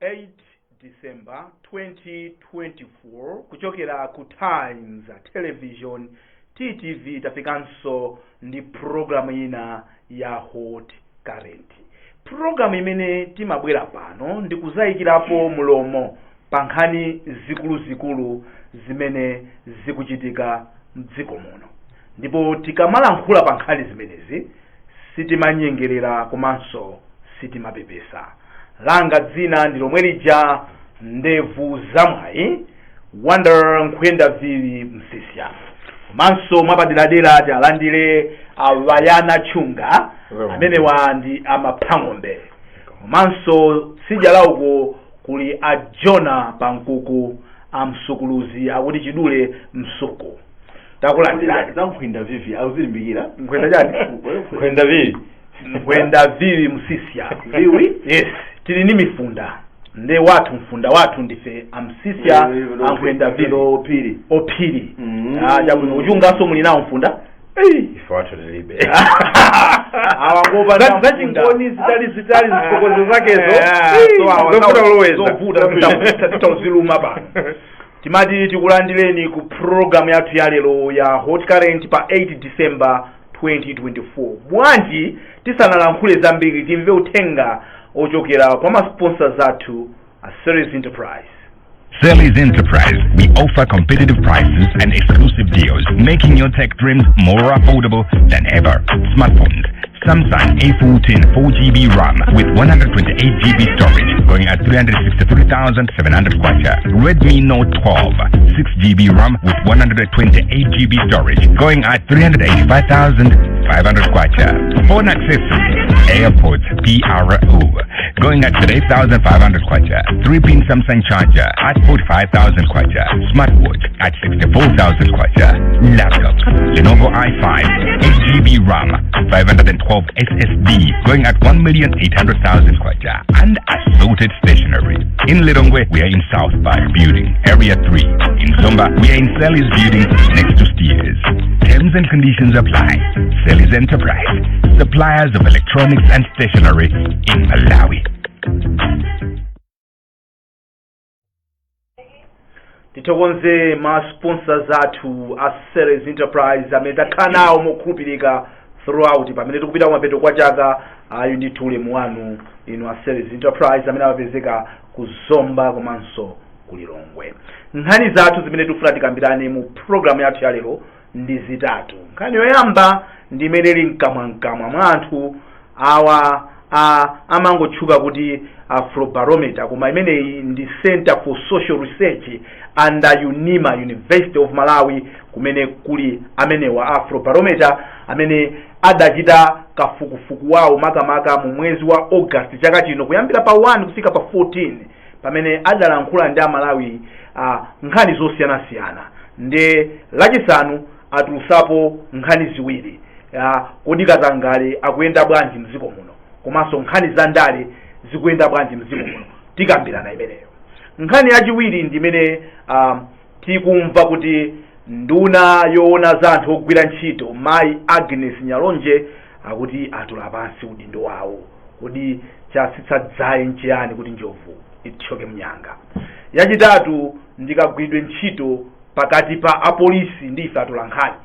8 December 2024, kuchokera ku Times Television, TTV. Tafikanso ndi programu ina ya Hot Current, programu imene timabwera pano ndi kuzayikirapo mlomo pa nkhani zikuluzikulu zimene zikuchitika mdziko muno. Ndipo tikamalankhula pa nkhani zimenezi sitimanyengerera komanso sitimapepesa. Langa dzina ndi lomwe lija, Ndevu Zamwayi Wonder Nkhwenda Viwi Msisya. Komanso mwapaderadera tialandire Awayana Chunga, amenewa ndi amaphang'ombe. Komanso tsidya lauko kuli a Jona Pankuku, amsukuluzi, akuti chidule msuku. Takulandirani. Za Nkhwenda Vivi akuzilimbikira. Nkhwenda chani? Nkhwenda Vivi. Nkhwenda Viwi Msisya. Viwi? Yes, tili ni mifunda, nde wathu mfunda wathu ndife amsisya, ankhwenda Vivi. Ophiri. Ophiri. Ah. Ah, chabwino. Uchunganso muli nawo mfunda? Ife wathu tilibe. Awa ngopanda mfunda. Zachingoni zitali zitali, zifokozo zakezo. So awa zovuta kuloweza. Zovuta, titauziluma pano. Timati tikulandireni ku program yathu ya lero ya Hot Current pa 8 December 2024. Bwanji tisanalankhule zambiri, timve uthenga ochokera kwa masponsors athu a Series Enterprise. Selly's Enterprise. We offer competitive prices and exclusive deals, making your tech dreams more affordable than ever. Smartphones. Samsung A14 4GB RAM with 128GB storage going at 363,700 kwacha. Redmi Note 12 6GB RAM with 128GB storage going at 385,500 kwacha. Phone accessories, AirPods PRO going at 3,500 kwacha. 3-pin Samsung charger at 45,000 kwacha. Smartwatch at 64,000 kwacha. Laptops, Lenovo i5 8GB RAM 512 SSD going at 1,800,000 kwacha and assorted stationery. In Lilongwe, we are in South Park Building, Area 3. In Zomba, we are in Sally's Building next to Steers. Terms and conditions apply. Sally's Enterprise, suppliers of electronics and stationery in Malawi. Tithokoze ma sponsors athu a Series Enterprise amene takhala nawo mokhulupirika throughout pamene tikupita kumapeto kwa chaka. Ayi ndithu, ulemu wanu inu a Series Enterprise amene amapezeka ku Zomba komanso ku Lilongwe. Nkhani zathu zimene tikufuna tikambirane mu programu yathu ya lero ndi zitatu. Nkhani yoyamba ndi imene ili mkamwamkamwa mwa anthu awa amangotchuka kuti Afrobarometer, koma imeneyi ndi Center for Social Research under UNIMA, University of Malawi, kumene kuli amenewa Afrobarometer amene adachita kafukufuku wawo makamaka mu mwezi wa August chaka chino, kuyambira pa 1 kufika pa 14, pamene adalankhula ndi Amalawi nkhani zosiyanasiyana. Nde Lachisanu atulusapo nkhani ziwiri: kodi katangale akuyenda bwanji mdziko muno, komanso nkhani za ndale zikuyenda bwanji mdziko muno? Tikambirana imeneyo. Nkhani yachiwiri ndi imene tikumva kuti nduna yoona za anthu ogwira ntchito, Mayi Agnes Nyalonje, akuti atula pansi udindo wawo. Kodi chatsitsa dzaye nchiyani kuti njovu ithyoke mnyanga? Yachitatu ndikagwiridwe ntchito pakati pa apolisi ndi ife atolankhani.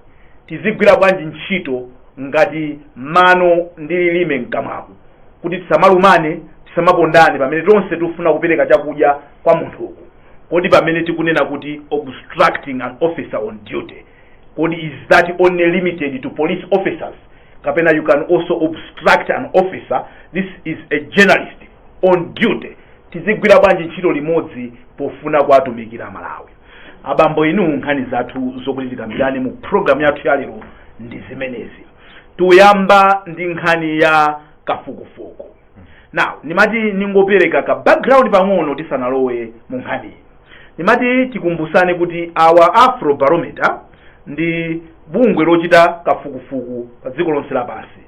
Tizigwira bwanji ntchito ngati mano ndi lilime mkamwamo, kuti tisamalumane, tisamapondane, pamene tonse tikufuna kupereka chakudya kwa munthu uku? Kodi pamene tikunena kuti obstructing an officer on duty, kodi is that only limited to police officers, kapena you can also obstruct an officer, this is a journalist on duty? Tizigwira bwanji ntchito limodzi pofuna kuwatumikira Malawi? Abambo inu, nkhani zathu zokuti tikambirane mu programu yathu ya lero ndi zimenezi. Tuyamba ndi nkhani ya kafukufuku. Now, nimati ningopereka ka background pang'ono tisanalowe mu nkhaniyi. Nimati tikumbusane kuti awa Afrobarometer ndi bungwe lochita kafukufuku pa dziko lonse lapansi.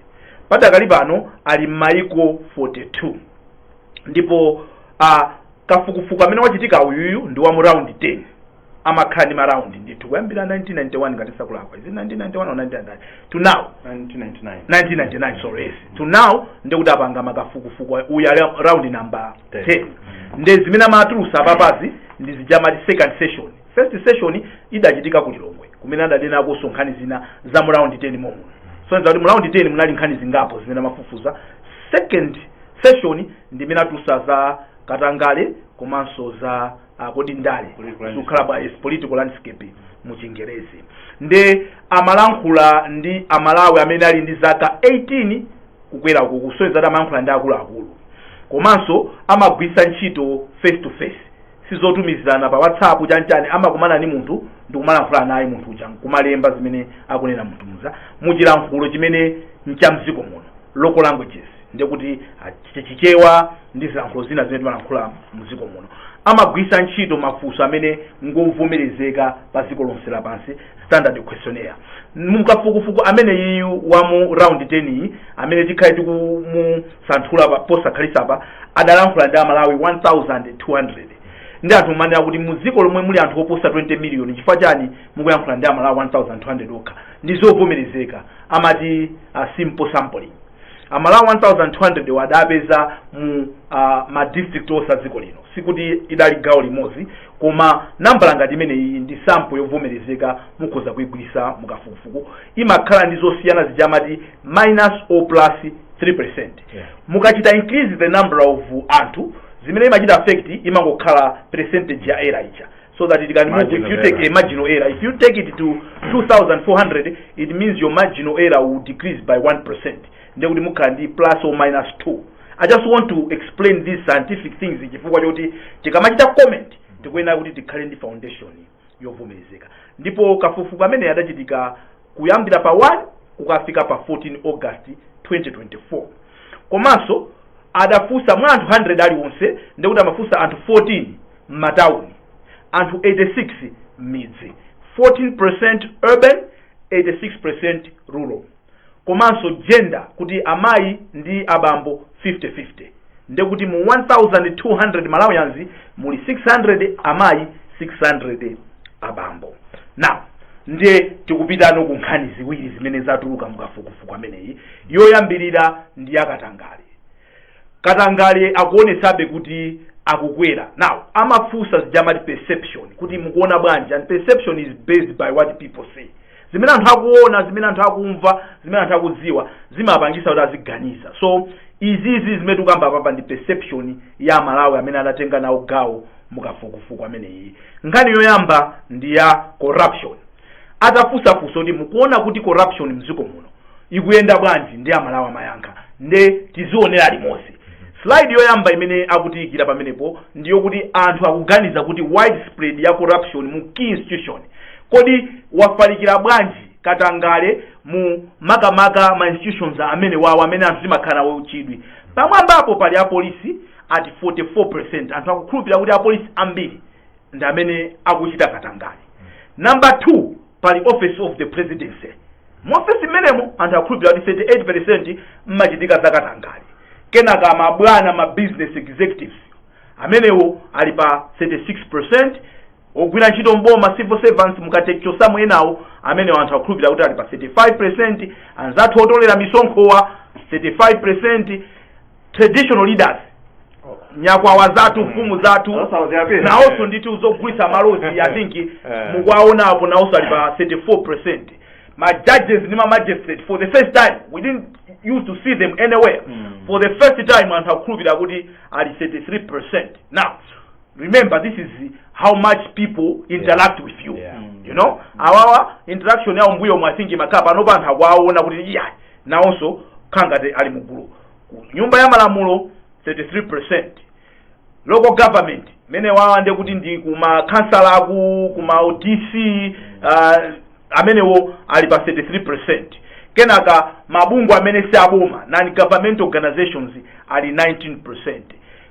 Padakali pano ali m'mayiko 42, ndipo kafukufuku amene wachitika uyuyu ndi wa mu round 10. Amakhala ndi ma round ndithu kuyambira 1991, ngati sakulakwa, is it 1991 or 1999 to now? 1999. 1999, sorry, yes, to now. Ndikuti apanga makafukufuku, uyu ali round number 10. Ndi zimene amatulusa papazi ndi zijamati second session. First session idachitika ku Lilongwe, kumene adanenakonso nkhani zina za mu round 10 momwe. So nza kuti mu round 10 munali nkhani zingapo zimene amafufuza. Second session ndi imene atulusa za katangale komanso za kodi ndale Political. zikukhala bwa, yes, political landscape mu Chingerezi. Nde amalankhula ndi Amalawi amene ali ndi zaka 18 kukwera uku, kusonyeza kuti amalankhula ndi akuluakulu, komanso amagwiritsa ntchito face to face, sizotumizirana pa WhatsApp chanchani. Amakumana ndi munthu ndikumalankhula naye munthu uja, nkumalemba zimene akunena munthu muza muchilankhulo chimene nchamdziko muno, local languages, ndekuti Chichewa ndi zilankhulo zina zimene timalankhula mdziko muno. Amagwiritsa ntchito mafunso amene ngovomerezeka pa dziko lonse lapansi, standard questionnaire. Mukafukufuku amene iyu wa mu round 10 iyi, amene tikhale tikumusanthula posakhalitsa pa, adalankhula ndi Amalawi 1200. Ndi anthu manena kuti mu dziko lomwe muli anthu oposa 20 million, chifukwa chani mukuyankhula ndi Amalawi 1200 okha? Ndi zovomerezeka, amati simple sampling. Amalawi 1200 wadapeza mu ma district onse a dziko lino, sikuti idali gawo limodzi, koma nambala ngati imeneyi ndi sample yovomerezeka, mukhoza kuyigwiritsa mukafukufuku. Imakhala ndi zosiyana zija amati minus or plus 3. Mukachita increase the number of anthu, zimene imachita affect imangokhala percentage ya error ija, so that it can move. If Margin you of take error. A marginal error, if you take it to 2400, it means your marginal error will decrease by 1%, ndekuti mukhala ndi plus or minus 2. I just want to explain these scientific things chifukwa choti tikamachita comment tikuyenera kuti tikhale ndi foundation yovomerezeka. Ndipo kafukufuku amene adachitika kuyambira pa 1 kukafika pa 14 August 2024. Komanso adafunsa mwa anthu 100 aliwonse, ndikuti amafunsa anthu 14 m'matawuni, anthu 86 m'midzi, 14% urban, 86% rural. Komanso gender, kuti amayi ndi abambo 50-50, ndekuti mu 1200 Malawians muli 600 amayi, 600 abambo. Now ndiye tikupitano ku nkhani ziwiri zimene zatuluka mukafukufuku ameneyi. Yoyambirira ndi yakatangale. Katangale akuonetsabe kuti akukwera. Now amafunsa zijamati perception, kuti mukuona bwanji, and perception is based by what people say. Zimene anthu akuona, zimene anthu akumva, zimene anthu akudziwa zimapangisa kuti aziganiza. So izizi zimene tikukamba papa ndi perception ya Malawi amene adatenga nawo gawo mukafukufuku ameneyi. Nkhani yoyamba ndi ya corruption. Atafunsafunsa kuti mukuona kuti corruption mdziko muno ikuyenda bwanji, ndi Amalawi amayankha. Nde tizionera limodzi. Slide yoyamba imene akutiyikira pamenepo ndiyo kuti anthu akuganiza kuti widespread ya corruption mu key institution, kodi wafalikira bwanji katangale mu makamaka ma institutions amene wawo amene anthu timakhala nawo chidwi? Pamwambapo pali apolisi at 44%. Anthu akukhulupirira kuti apolisi ambiri ndi amene akuchita katangale. Number 2 pali Office of the Presidency. Mu office mmenemo anthu akukhulupirira kuti 38% mmachitika zakatangale. Kenaka mabwana, ma business executives, amenewo ali pa 36%. Ogwira ntchito mboma, civil servants, mukatechosamu enawo, amenewo anthu akukhulupirira kuti ali pa 35%. Anzathu otolera misonkhowa, 35%. Traditional leaders, nyakwawa zathu, mfumu zathu, nawonso ndithu zogulitsa malozi, I think mukuwaonapo, nawonso ali pa 34%. Ma judges ndi ma magistrate, for the first time, we didn't used to see them anywhere, for the first time anthu akukhulupirira kuti ali 33%. Now remember, this is how much people interact with you. Awawa interaction yawo mbuyo mwa, I think, imakhala panopa anthu akuwaona kuti iya, nawonso khangati ali mugulu. Ku Nyumba ya Malamulo, 33%. Local government, mene wawa nde kuti ndi kuma kansala, aku kuma DC, amenewo ali pa 33%. Kenaka mabungwe amene si aboma, non government organizations, ali 19%.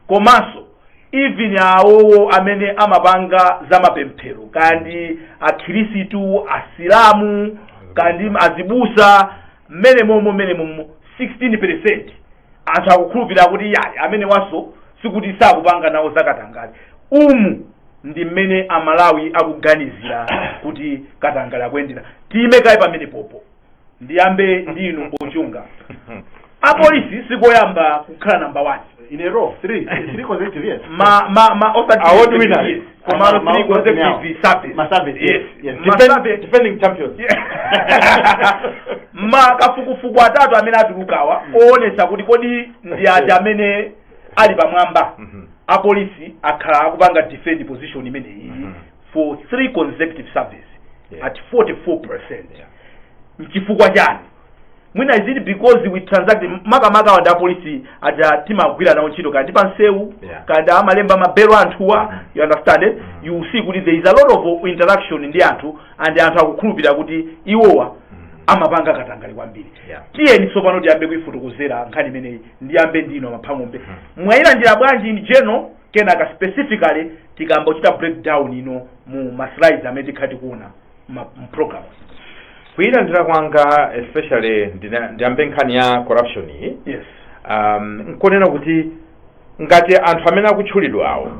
Komanso even awowo amene amapanga zamapemphero, kandi akhirisitu, asilamu, kandi azibusa, mmene momo mmene momo 16% anthu akukhulupirira kuti yayi, amene waso sikuti sakupanga nawo zakatangale. Umu Ndi mmene Amalawi akuganizira kuti katangale akuyendera. Tiyime kaye pamene popo. Ndiyambe ndinu, Ochunga. Apolisi sikoyamba kukhala number one. In a row, three consecutive years. Ma osati Award winners. Komano Ma- three consecutive surveys. Ma surveys, yes. yes. Ma survey. Defending champions. Makafukufuku atatu amene atulukawa oonesa kuti kodi ndi ati amene ali pamwamba, apolisi akhala akupanga defend position imeneyi for three consecutive surveys at 44%. Nchifukwa chani? Mwina is it because we transact, makamaka wanda apolisi aja timagwira nawo ntchito kandi pansewu, kandi amalemba mabelo anthuwa, you understand it? You see kuti there is a lot of interaction ndi anthu, and anthu akukhulupirira kuti iwowa amapanga katangale kwambiri. Tiyeni tsopano tiyambe kuifotokozera nkhani imeneyi. Ndiyambe ndino, Maphang'ombe. Mwayilandira bwanji in general, kenaka specifically tikamba kuchita breakdown ino mu ma slides amene tikhala tikuona mu program? Kuyilandira kwanga, especially ndiyambe nkhani ya corruption iyi, nkonena kuti ngati anthu amene akutchulidwawo,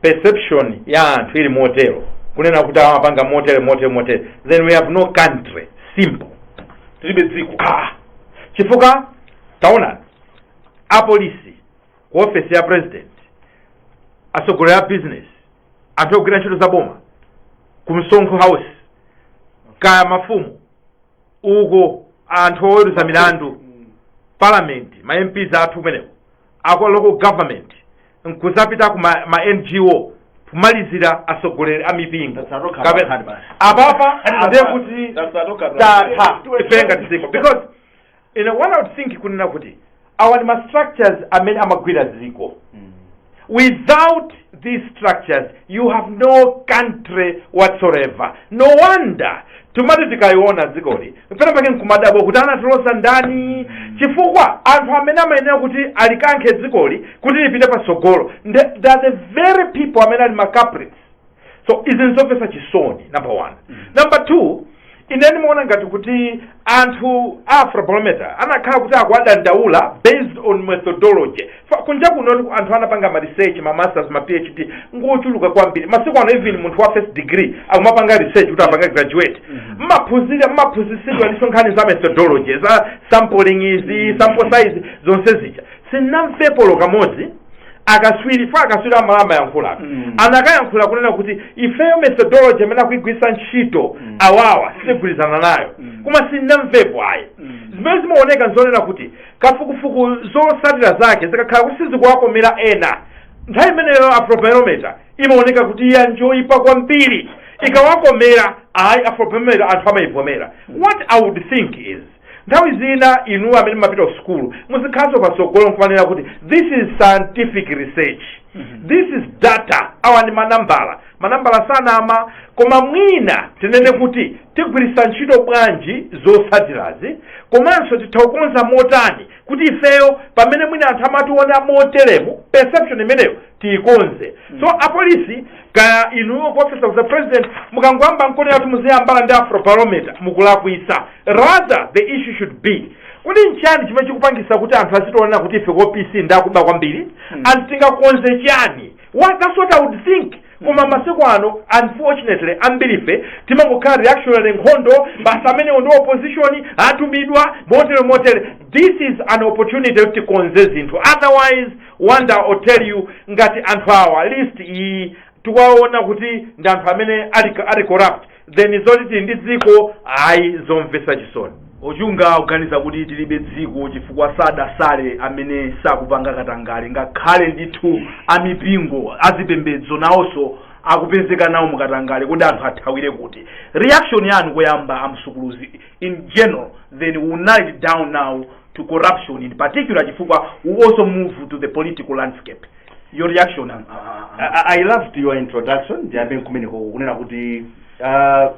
perception ya anthu ili motero, kunena kuti amapanga motere, motere, motere, then we have no country, simple. Tilibe dziko. Ah, chifukwa taonani, apolisi, ku ofesi ya president, atsogoleri a business, anthu ogwira ntchito za boma, ku msonkho house, kaya mafumu uko, anthu oweruza milandu, parliament, ma MPs athu kumeneko, ako local government, nkuzapita ku ma NGO, kumalizira atsogoleri a mipingo. Tasatoka Kape- basi. Apapa ndiye kuti tatha ife ngati dziko, because one would think kunena kuti awa ndi ma structures amene amagwira dziko. Without these structures, you have no country whatsoever. No wonder tumati tikayiona dzikoli pena pake nkumadabwa kuti anatilosa ndani, chifukwa anthu amene amayenera kuti alikankhe dzikoli kuti lipite patsogolo, they are the very people amene ali ma culprits. So izi nzomvetsa chisoni, number one. Number two, ine ndimaona ngati kuti anthu a Afrobarometer anakhala kuti akuwadandaula based on methodology. Kunja kuno anthu anapanga ma research, ma masters, ma PhD ngochuluka kwambiri. Masiku ano even munthu wa first degree akumapanga research kuti apange graduate. Mmaphunzira, mmaphunzitsidwa ndiso nkhani za methodology, za sampling izi, sample size, zonse zija. Sinamvepo kamodzi akaswiri fa akaswiri amalama yankhula anakayankhula kunena kuti ifeyo methodology amene akuigwiritsa ntchito awawa sitigwirizana nayo, koma sinamvepo ayi. Zimene zimaoneka nzonena kuti kafukufuku zotsatira zake zikakhala kuti sizikuwakomera ena, nthawi imeneyo Afrobarometer imaoneka kuti iya njoyipa kwambiri. Ikawakomera, ayi, Afrobarometer anthu amayivomera. What I would think is, nthawi zina inu amene mumapita ku sukulu muzikhalanso patsogolo nkumanena kuti this is scientific research, this is data, awa ndi manambala, manambala sanama, koma mwina tinene kuti tigwiritsa ntchito bwanji zotsatirazi, komanso titha kukonza motani kuti ifeyo pamene mwina anthu amationa moteremu, perception imeneyo tiyikonze. So apolisi, kaya inuyo ku Office of the President, mukangoyamba nkonera kuti muziyambala ndi Afrobarometer, mukulakwisa. Rather, the issue should be kuti nchani chimene chikupangisa kuti anthu azitiona kuti ife ku OPC ndakuba kwambiri, and tingakonze chani? That's what I would think. Koma masiku ano, unfortunately, ambiri ife timangokhala reactionary, nkhondo basi, amenewo ndi opposition, atumidwa motere motere. This is an opportunity kuti tikonze zinthu. Otherwise, wonder, I'll tell you, ngati anthu awa, list iyi, tikuwaona kuti ndi anthu amene ali corrupt, then zoti tili ndi dziko, ayi, zomvetsa chisoni. Ochunga kuganiza kuti tilibe dziko chifukwa sadasale amene sakupanga katangale, ngakhale ndithu amipingo, azipembedzo nawonso akupezeka nawo mukatangale. Kodi anthu athawire kuti? Reaction yanu koyamba, amsukuluzi, in general, then we will narrow it down now to corruption in particular, chifukwa we also move to the political landscape. Your reaction? I loved your introduction. Ndiyambe nkumeneko kunena kuti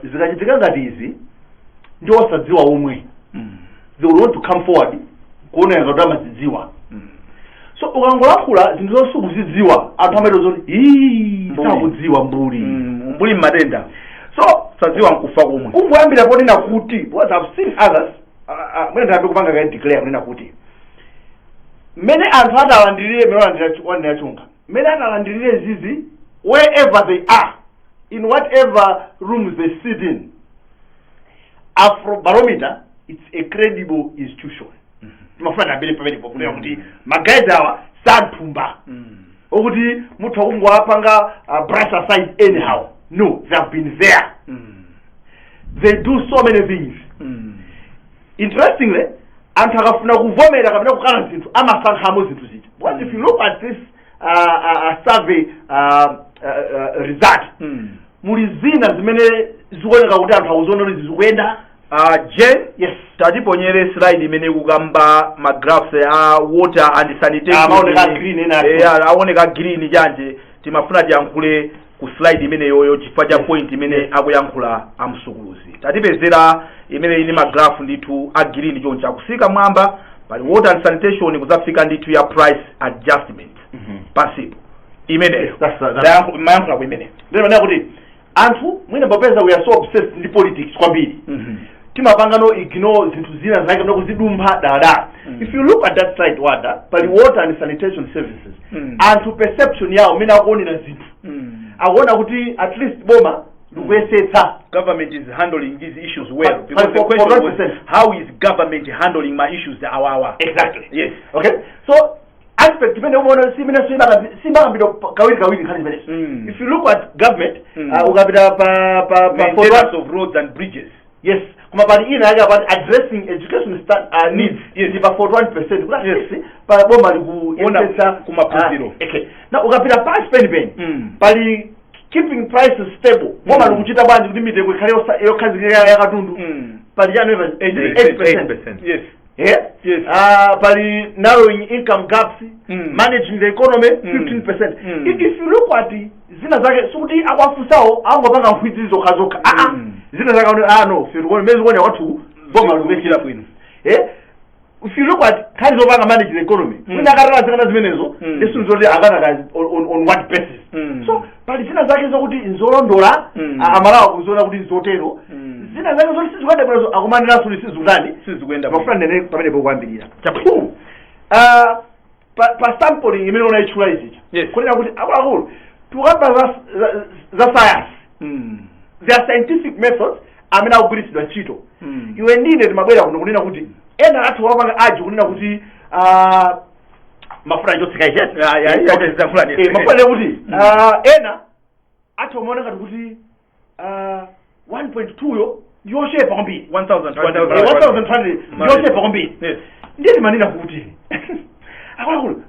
zikachitika ngati izi, ndi osadziwa omwe they will want to come forward kuonera ngati amazidziwa. So ukangolankhula zinthu zonse ukuzidziwa, anthu amaita zoti ii Mbuli. Sakudziwa, mbuli. Mbuli mmatenda. So sadziwa nkufa kumwe. Kungoyambira ponena kuti, because I've seen others, mwina ndiyambe kupanga kaye declare kunena kuti mmene anthu atalandirire, mmene walandira chunga, mmene atalandirire zizi Wherever they are, in whatever rooms they sit in, Afrobarometer, it's a credible institution. Timafuna ndambiri pamenepo kunena kuti ma guys awa santhumba okuti mutha kungowapanga brush aside anyhow. No, they have been there. They do so many things. Interestingly, anthu akafuna kuvomera kapena kukana zinthu, amasankhamo zinthu zija, because if you look at this survey result, muli zina zimene zikuoneka kuti anthu akuziona kuti zikuyenda. Jen. Yes. Tatiponyere slide imene ikukamba ma graphs a water and sanitation. Amaoneka green ena ake. Aoneka green chanje. Timafuna tiyankhule ku slide imeneyoyo chifukwa cha point imene akuyankhula amsukuluzi. Tatipezera imene ili ma graph ndithu a green chonchi akusika mwamba, pali water and sanitation, kuzafika ndithu ya price adjustment pansipo imeneyo. Yes, Mayankhula ku imeneyo. Ndinena kuti anthu mwina popeza we are so obsessed ndi politics kwambiri, timapanga no ignore zinthu zina zake no kuzidumpha dada. If you look at that side, wada pali water and sanitation services, anthu perception yawo imene akuonera zinthu, akuona kuti at least boma likuyesetsa. Government is handling these issues well, because the for question was, 1%. how is government handling my issues awawa? Exactly. Yes. Okay, so aspect imene umaona si imene simakambidwa kawiri kawiri nkhani zimenezo. If you look at government, ukapita pa Maintenance of roads and bridges. Yes, koma pali ina yake about addressing education needs. Ndi pa 41% kuti at least pa boma likuyesetsa kumaphunziro. Okay, now ukapita pansi penipeni, pali keeping prices stable, boma likuchita bwanji kuti mitengo ikhale yokhazikika yakatundu? Pali chanu? 8%. 8%. Yes. Yeah? Yes. Pali narrowing income gaps, managing the economy, 15%. If you look at zina zake, sikuti akwafusawo angopanga nkhwidzi zokha zokha. Zina zake akuti, ah no, fikuona mezi kuona watu boma Zikuchita bwino. Eh, if you look at nkhani zopanga manage the economy, mwina akatala zikana zimenezo, ndisinzoti akana on what basis. So pali zina zake zokuti nzolondola, amalawa kuziona kuti nzotero. Zina zake zoti sizikuyenda bwino, akumaniraso kuti sizikutani? Sizikuyenda bwino. Mafuna ndene pamenepo kuyambirira. Chabwino. Two, pa sampling imene unayitchula izicha, kunena kuti akuluakulu, tikukamba za science. There are scientific methods amene akugwiritsidwa ntchito. Iwe ndine timabwera kuno kunena kuti ena athu wapanga aji kunena kuti mafuna chotsika ichete. Yeah, zankhula ndi- Mafuna kuti ena athu amaona ngati kuti 1.2 yo yochepa kwambiri. 1200. 1200 yochepa kwambiri. Ndiye timanena kuti akuluakulu,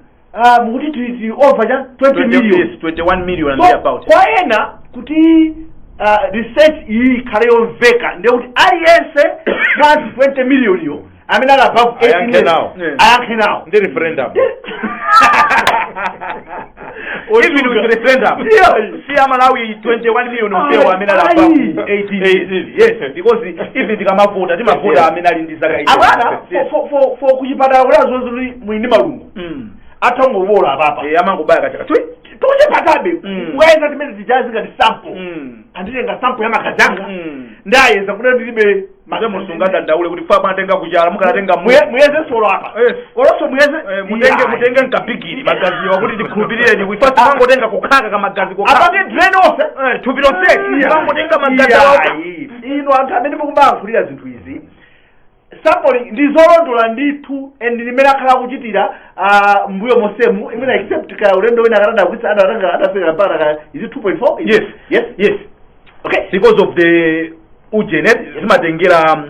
mukuti tili over cha 20 million. Yes, 21 million and So thereabout. kwa ena kuti research iyi ikhale yomveka, ndiye kuti aliyense anthu 20 million yo amene ali above 18 Ayankhe years, nawo. Ayankhe nawo. Ndi referendum. Even with referendum, si amalawi 21 million onsewo amene ali above 18 years. Yes, because even tikamavota, timavota amene ali ndi zaka 18. Abwana, Yes. for kuchipatala kula zonse kuti mwini malungo athangobola apapa, Amangobaya kachaka twi. tikuchipatabe ukayeza timene tijazi ngati sample, anditenga sample ya magazi anga, ndayeza kuti ndilibe. Mase musungadandaule kuti fa mwatenga kuchala, mukanatenga Muyeze solo apa. Olonso muyeze. Mutenge, mutenge nkapigiri magaziwa kuti tikhulupirire ni first mangotenga kukhaka kamagazi kokha. Apange drain onse. Thupi lonse mangotenga magazi awo. Ino anthu amene mukumayankhulira zinthu izi, sampling ndi zolondola ndithu, and limene akhala akuchitira mbuyo mosemu imene, except ka ulendo wina akatada kuisa adatanga adafika mpaka ka is it 2.4? Yes. Yes. Yes. Okay. Because of the ujenet zimatengera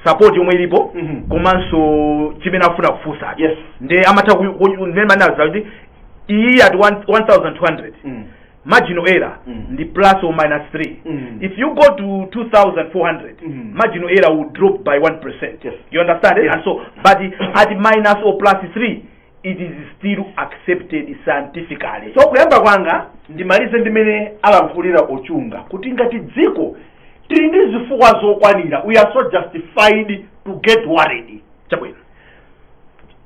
support yomwe ilipo komanso chimene afuna kufunsa. Nde amatha ndene manaza kuti iyi at 1200 marginal error ndi plus or minus 3. If you go to 2400, marginal error will drop by 1%. You understand? Yes. And so, but at minus or plus 3, it is still accepted scientifically. So kuyamba kwanga ndimalize ndimene alankhulira Ochunga kuti ngati dziko tili ndi zifukwa zokwanira, we are so justified to get worried. Chabwino.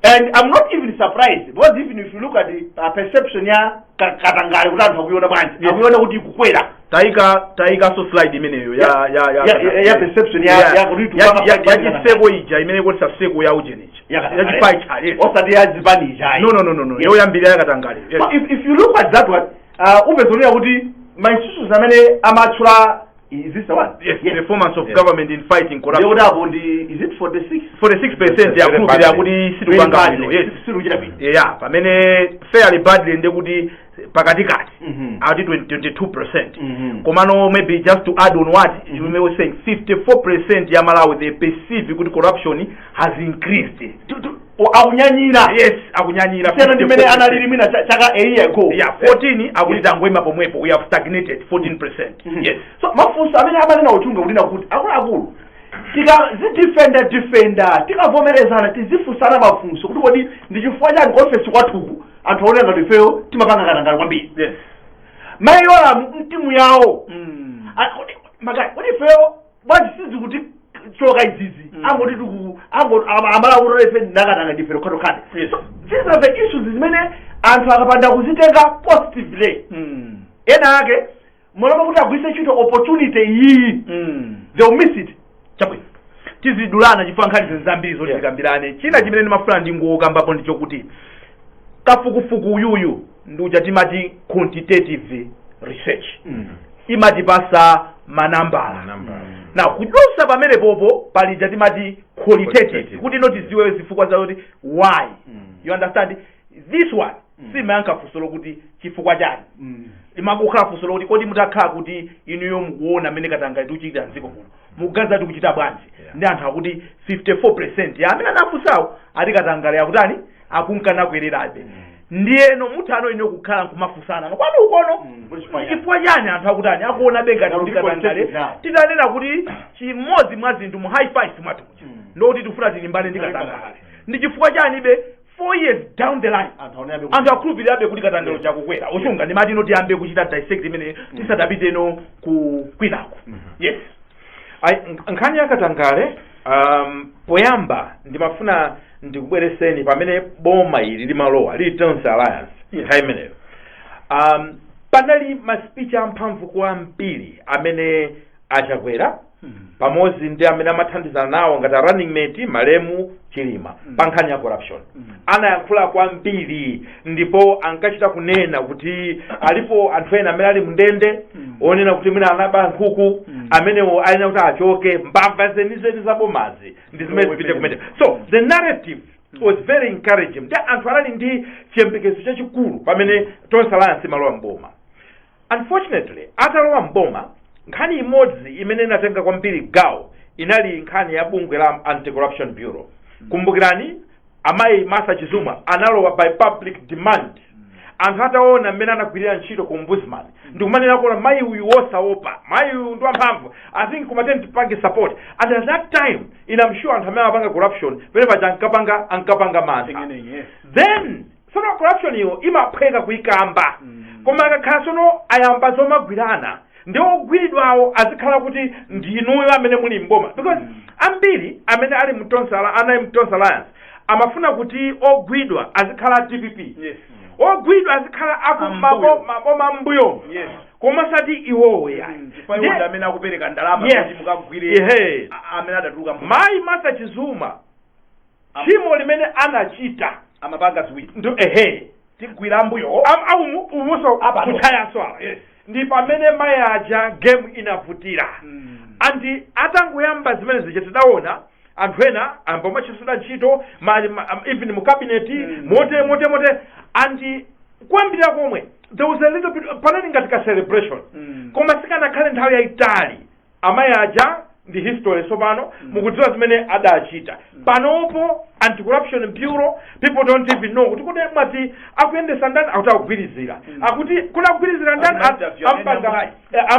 And I'm not even surprised, because even if you look at the perception ya katangale kuti anthu akuiona bwanji, akuiona kuti ikukwera. Tayika so slide imeneyo ya ya Ya perception ya kuti ya chiseko ija imene kuti seko ya ujenechi ya chipai cha, yes. Osati ya zipani ija. No. Yes. Yoyambirira yakatangale, yes. So if you look at that one, Upezonera kuti ma institutions amene amatchula, is this the one? Yes, performance of government in fighting corruption. Ndikuti apo ndi, is it 46? 46% yakhulupirira kuti sitikupanga bwino, yes. Sikuchita bwino. Yeah, pamene fairly badly ndekuti pakatikati ati 22%. Komano maybe just to add on what you may be saying, 54% ya Malawi, they perceive kuti corruption has increased. Akunyanyira. Yes, akunyanyira. Siyana ndi mmene 54%. analili mwina chaka a year ago. Yeah, 14 akuti tangoima pomwepo, we have stagnated, 14%. Yes. So mafunso amene amanena uchunga kunena kuti akuluakulu, tikazidefenda defenda, tikavomerezana, tizifunsana mafunso kuti kodi ndi chifukwa chani ku ofesi kwathuku anthu aoneka ngati ifeyo timapanga katangale kwambiri? Mayi Yolamu mtimu yawo, makai, kodi ifeyo bwanji sizikuti choka izizi? Angoti tiku ango amala kuti ife ndakatanga ndife lokhatokhabe. So these are the issues zimene anthu akapanda kuzitenga positively, ena ake moloma kuti agwiritse ntchito opportunity iyi, they will miss it. Chabwino, tizidulana chifukwa nkhani zambiri zoti tikambirane. China chimene ndimafuna ndingokambapo ndi chokuti kafukufuku uyuyu ndi uja timati quantitative research, imatipasa manambala. Na kudusa pamene popo palija timati qualitative, Qualitative. kuti no tiziwe zifukwa zakuti why. You understand? This one simayankha funso lokuti chifukwa chani, imakukhala funso lokuti kodi mutakhala kuti inuyo mukuona mmene katangale tikuchitira mdziko muno, mukuganiza tikuchita bwanji? Ndi anthu akuti 54% ya amene anafunsawo ati katangale akutani, akunkana kwererabe. Ndiyeno muthano ino kukhala nkumafunsana no kwanu ukono, chifukwa chani anthu akutani, akuona ngati kuti katangale? Titanena kuti chimodzi mwa zinthu mu high five mwatuja ndokuti tifuna tilimbane ndi katangale, ndi chifukwa chani be 4 years down the line anthu akhulupirirabe kuti katangale chakukwera? Uchunga ndimati ino tiyambe kuchita dissect imene tisadapiteno ku kwinako, yes. Ayi, nkhani ya katangale, poyamba ndimafuna ndikubwereseni pamene boma ili limalowa lili Tonse Alliance. Nthawi imeneyo panali ma speech amphamvu kwambiri amene Achakwera pamodzi ndi amene amathandizana nawo ngati a running mate malemu Chilima pa nkhani ya corruption anayankhula kwambiri, ndipo ankachita kunena kuti alipo anthu ena amene ali mndende onena kuti mwina anaba nkhuku, amenewo ayenera kuti achoke, mbava zenizeni zabomazi ndi zimene zipite kumene. So the narrative was very encouraging ndi anthu anali ndi chiyembekezo chachikulu pamene Tonse Alliance imalowa mboma. Unfortunately, atalowa mboma, nkhani imodzi imene inatenga kwambiri gawo inali nkhani ya bungwe la Anti-Corruption Bureau. Kumbukirani, amayi Martha Chizuma analowa by public demand, anthu ataona mmene anagwirira ntchito ku ombudsman ndikumanena kuona mayi uyu wosaopa, mayi uyu ndi wamphamvu, I think kumateni tipange support. And at that time, ine I'm sure anthu amene amapanga corruption pene paja ankapanga mantha. Then sono corruption iyo imaphweka kuyikamba, koma akakhala sono ayamba zomagwirana ndi ogwiridwawo azikhala kuti ndinuyo amene muli mboma, because ambiri amene ali mu anali mu Tonse Alliance amafuna kuti ogwidwa azikhala DPP, ogwidwa azikhala aku Ambuyo. maboma ambuyo, koma sati iwowo yayi. Chifukwa iwo ndi amene akupereka ndalama kuti mukagwire amene adatuluka Mayi Martha Chizuma, tchimo limene anachita amapanga ziwiri. Ndo ehe. Tigwira ambuyo. Aumu umuso Apano. kuthayanso awa. Ndi pamene mayi aja game inavutira. Andi atangoyamba zimene zija, tidaona anthu ena amba omachitsidwa ntchito even mu cabinet, mote mote mote. Andi kuyambira komwe there was a little bit, panali ngati ka celebration, koma sikanakhale nthawi yayitali. Amayi aja ndi history tsopano. Mukudziwa zimene adachita. Panopo Anti-Corruption Bureau, people don't even know kuti kuti mwati akuyendesa ndani, akuti akugwirizira, akuti kuna kugwirizira ndani. Ama interview amene Ampanga ambayi.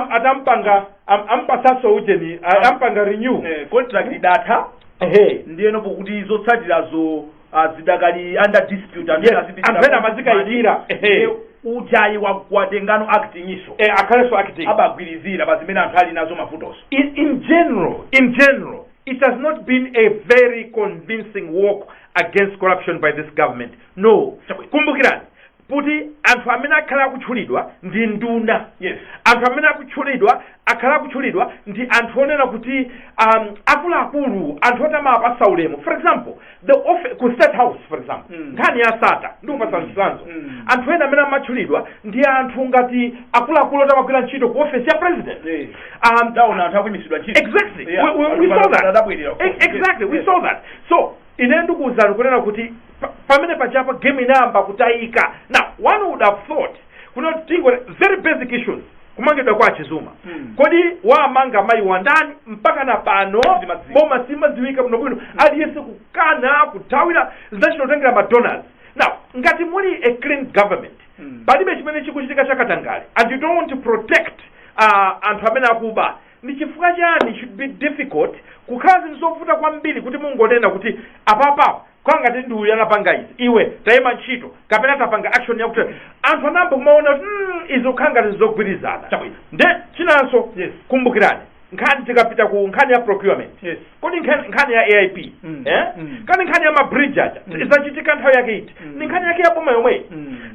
atampanga ampasaso ujeni, ampanga renew. Contract idatha. Ehe. Ndiyeno pokuti zotsatirazo zidakali under dispute, anthu Yes, ena azipitira anthu ena amazikayikira. Ehe. Ndiye ujayi watengano acting iso. Akhalenso acting. Abagwirizira pa zimene anthu ali nazo mavutoso. In general, it has not been a very convincing walk against corruption by this government. No. Kumbukirani, Kuti anthu amene akhala akutchulidwa ndi nduna, anthu amene akutchulidwa, akhala akutchulidwa ndi anthu onena kuti akuluakulu, anthu oti amapasa ulemu. For example, the ku State House, for example, nkhani ya Sata, ndikupasa chitsanzo, anthu ena amene amatchulidwa ndi anthu ngati akuluakulu oti amagwira ntchito ku office ya president. Ndaona anthu akuyimitsidwa ntchito. Exactly. We saw that. Adabwerera. Exactly, we saw that. So ine ndikuwuzani kunena kuti pamene pachapa game inayamba kutayika. Now one would have thought kuna tingo very basic issues, kumangidwa kwa Chizuma. Kodi wamanga mayi wandani? Mpaka na pano Simadziwika. boma simadziwika bwinobwino, aliyense kukana, kuthawira, zinachitotengera ma donors. Now ngati muli a clean government, palibe chimene chikuchitika chakatangale, and you don't want to protect anthu amene akuba, ndi chifukwa chani should be difficult, kukhala zinthu zovuta kwambiri kuti mungonena kuti apapa kwangati ndi uyu anapanga izi, iwe tayima ntchito kapena tapanga action yakuti anthu anayamba kumaona kuti izi kukhala ngati zogwirizana. Chabwino. Nde chinanso, kumbukirani nkhani, tikapita ku nkhani ya procurement, kodi nkhani ya AIP, eh? Kani nkhani ya mabridge aja zachitika nthawi yake iti? Ni nkhani yake ya boma yomweyi.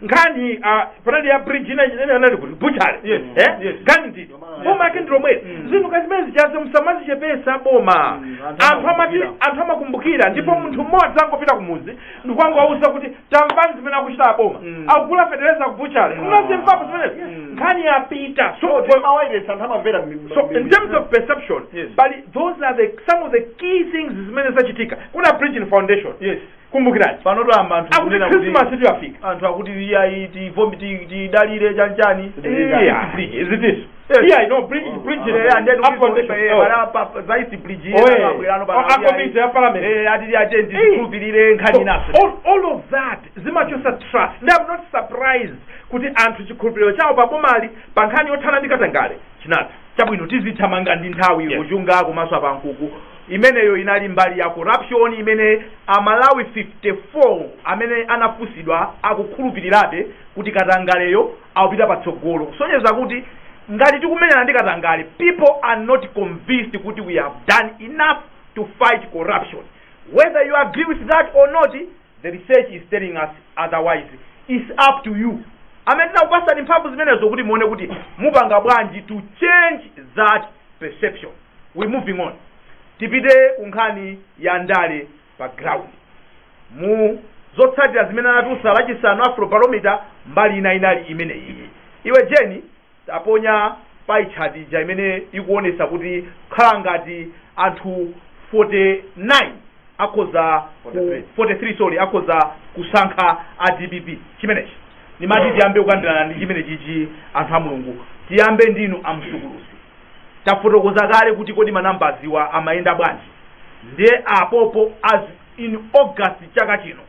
Nkhani panali ya bridge ina ina anali kuti butchery, eh? Nkhani nditi boma yake ndi lomweli. Zinthu ngati zimene zichazo musamazichepesa boma. Anthu anthu amati amakumbukira. Anthu amakumbukira, ndipo munthu mmodzi angopita kumuzi ndikuangowauza kuti tamvani zimene akuchita aboma, akugula fetereza ku butchery, munazimvapo zimenezi? Nkhani yapita. So mawayilesi anthu amamvera. So in terms of perception, but those are the some of the key things zimene zachitika. Kuna Bridgin Foundation, kumbukirani, Pano toyamba anthu akuti kunena kuti Christmas itu yafika. Anthu akuti iyayi, tivomi tidalire chanchani. Yeah, is it this? Yeah, no, bridge And then up foundation. Oh. Za East Bridge. Oh, eh. Abwerano. Oh, a committee ya parliament. Eh, ati ati tikhulupirire nkhani So, inaso. all of that zimachosa trust. And I'm not surprised kuti anthu chikhulupiriro chawo pabomali pa nkhani yothana ndi katangale chinatha. Chabwino, tizithamanga ndi nthawi. Kuchunga komanso apankuku, imeneyo inali mbali ya corruption imene Amalawi 54 amene anafunsidwa akukhulupirirabe kuti katangaleyo akupita patsogolo, kusonyeza kuti ngati tikumenyana ndi katangale, people are not convinced kuti we have done enough to fight corruption. Whether you agree with that or not, the research is telling us otherwise. It's up to you amene tinakupasani mphamvu zimenezo kuti muone kuti mupanga bwanji to change that perception. We moving on, tipite ku nkhani ya ndale pa ground. Mu zotsatira zimene anatulutsa Lachisanu Afrobarometer, mbali ina inali imeneyi. Iwe Jeni, taponya pie chart ija imene ikuonesa kuti khala ngati anthu 49 akhoza 43. 43, sorry, akhoza kusankha a DPP. Chimenechi nimati tiyambe kukambirana ndi chimene chichi. Anthu a Mulungu, tiyambe ndinu amsukuluzi. Tafotokoza kale kuti kodi manambaziwa amayenda bwanji. Ndiye apopo, as in August chaka chino,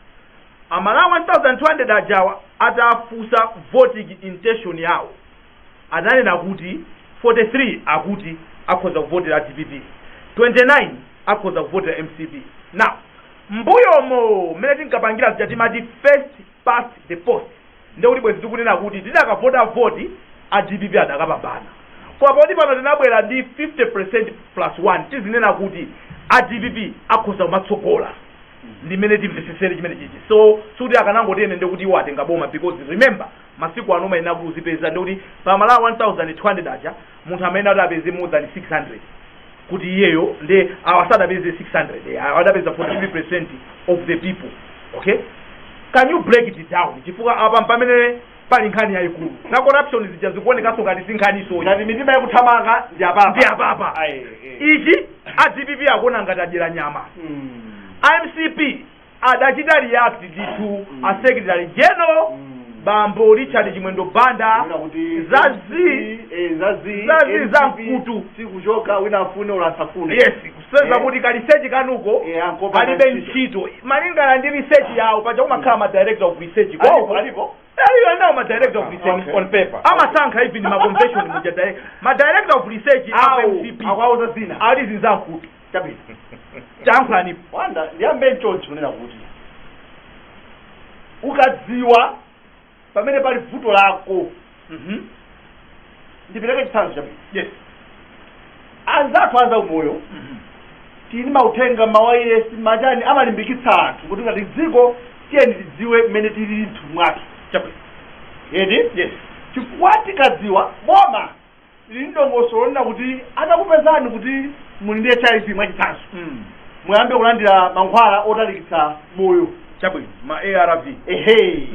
Amalawi 1200 ajawa atafunsa voting intention yawo, ananena kuti 43 akuti akhoza kuvotera DPP, 29 akhoza kuvotera MCP. Now mbuyomo mmene tinkapangira zija timati first past the post, ndekuti bwezi tikunena kuti tidakavota voti a DPP adakapambana. Koma poti pano tinabwera ndi 50% plus 1, tizinena kuti a DPP akhoza kumatsogola, ndimene timvesesere chimene chichi. So suti akanangoti ene ndekuti iwo atenga boma, because remember, masiku ano mayenera kuti uzipeza, ndekuti pamalawi 1200 aja munthu amene ati apeze more than 600 kuti iyeyo nde awa sadapeze 600, awa adapeza 43% of the people. Okay, can you break it down? Chifukwa apa pamene pali nkhani yayikulu za corruption zija zikuonekanso ngati si nkhaniso. Ngati mitima yakuthamanga ndi apapa. Ndi apapa. Ayi, eh. Ichi a DPP akuona ngati adyera nyama. MCP adachita react ndithu, a secretary general, bambo Richard Chimwendo Banda. Kunena kuti zazi zazi zazi MCP za mkutu. Sikuchoka, wina afune ula asafune. Yes, kuseza kuti ka research kanuko ankopa kalibe ntchito. ntchito malingana ndi research yawo. Paja kumakhala ma director of research. Alipo, Kwawo. alipo. Aliyo nawo ma director of research. On paper. Amasankha even ma convention muja ma director of research awo Awo, MCP akwauza zina. Ali zinzamkutu. Chabwino. Tankhulanipo. Wanda, ndiyambe nchonchi kunena kuti ukadziwa pamene pali vuto lako, ndipereke chitsanzo chabwino. Anzathu anza umoyo, tili mauthenga, mawayilesi, machani amalimbikitsa anthu kuti ngati dziko tiyeni tidziwe mmene tilili mthupi mwathu. Chabwino. Eti? Yes. Chifukwa tikadziwa boma lili ndongosolo lonena kuti atakupezani kuti muli ndi HIV, mwachitsanzo, muyambe kulandira mankhwala otalikitsa moyo. Chabwino, ma ARV. Ehe.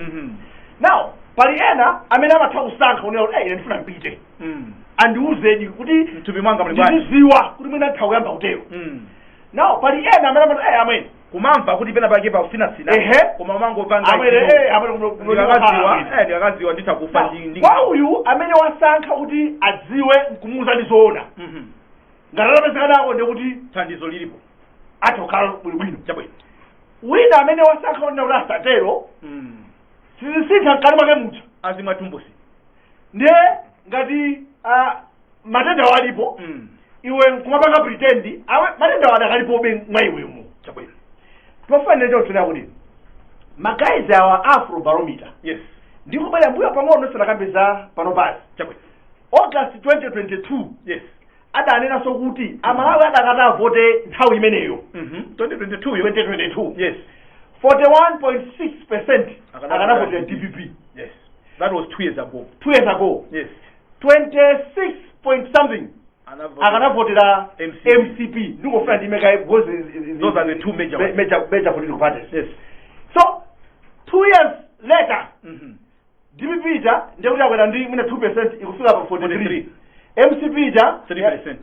Now pali ena amene amatha kusankha kunena kuti, "Ine ndifuna mpite, andiuzeni kuti mthupi mwanga muli bwanji." Ndizidziwa kuti mwina nditha kuyamba kutero. Now pali ena amene amati, amene Kumamva kuti pena pake pakusinasina, koma umangopanga amene amene ndikakadziwa, ndikakadziwa nditha kufa ndi Kwa uyu amene wasankha kuti adziwe nkumuuza ndi zoona, ngati atapezeka nako, ndikuti thandizo lilipo, atha kukhala bwinobwino. Chabwino. Wina amene wasankha kunena kuti asatero, sizisintha mkati mwake muja. Azimwa tumbusi. Ndiye ngati matenda walipo, iwe nkumapanga pretend, awe matenda adakalipobe mwa iwemo. Tofanira chotsonera kuti ma guys awa, Afrobarometer, ndikubwera mbuyo pang'ono sanakambeza pano pasi. August 2022 adanenanso kuti Amalawi adakati avote nthawi imeneyo, 2022 yo. 2022, 41.6% akanavotera DPP. Yes, that was 2 years ago. 2 years ago. 26 point something akanavotera MCP. MCP. Ndikufuna ndimeka because Those are the two major ones. Major political parties. So 2 years later, DPP ija ndekuti akwera ndi mwina 2%, ikufika pa 43. MCP ija 3%.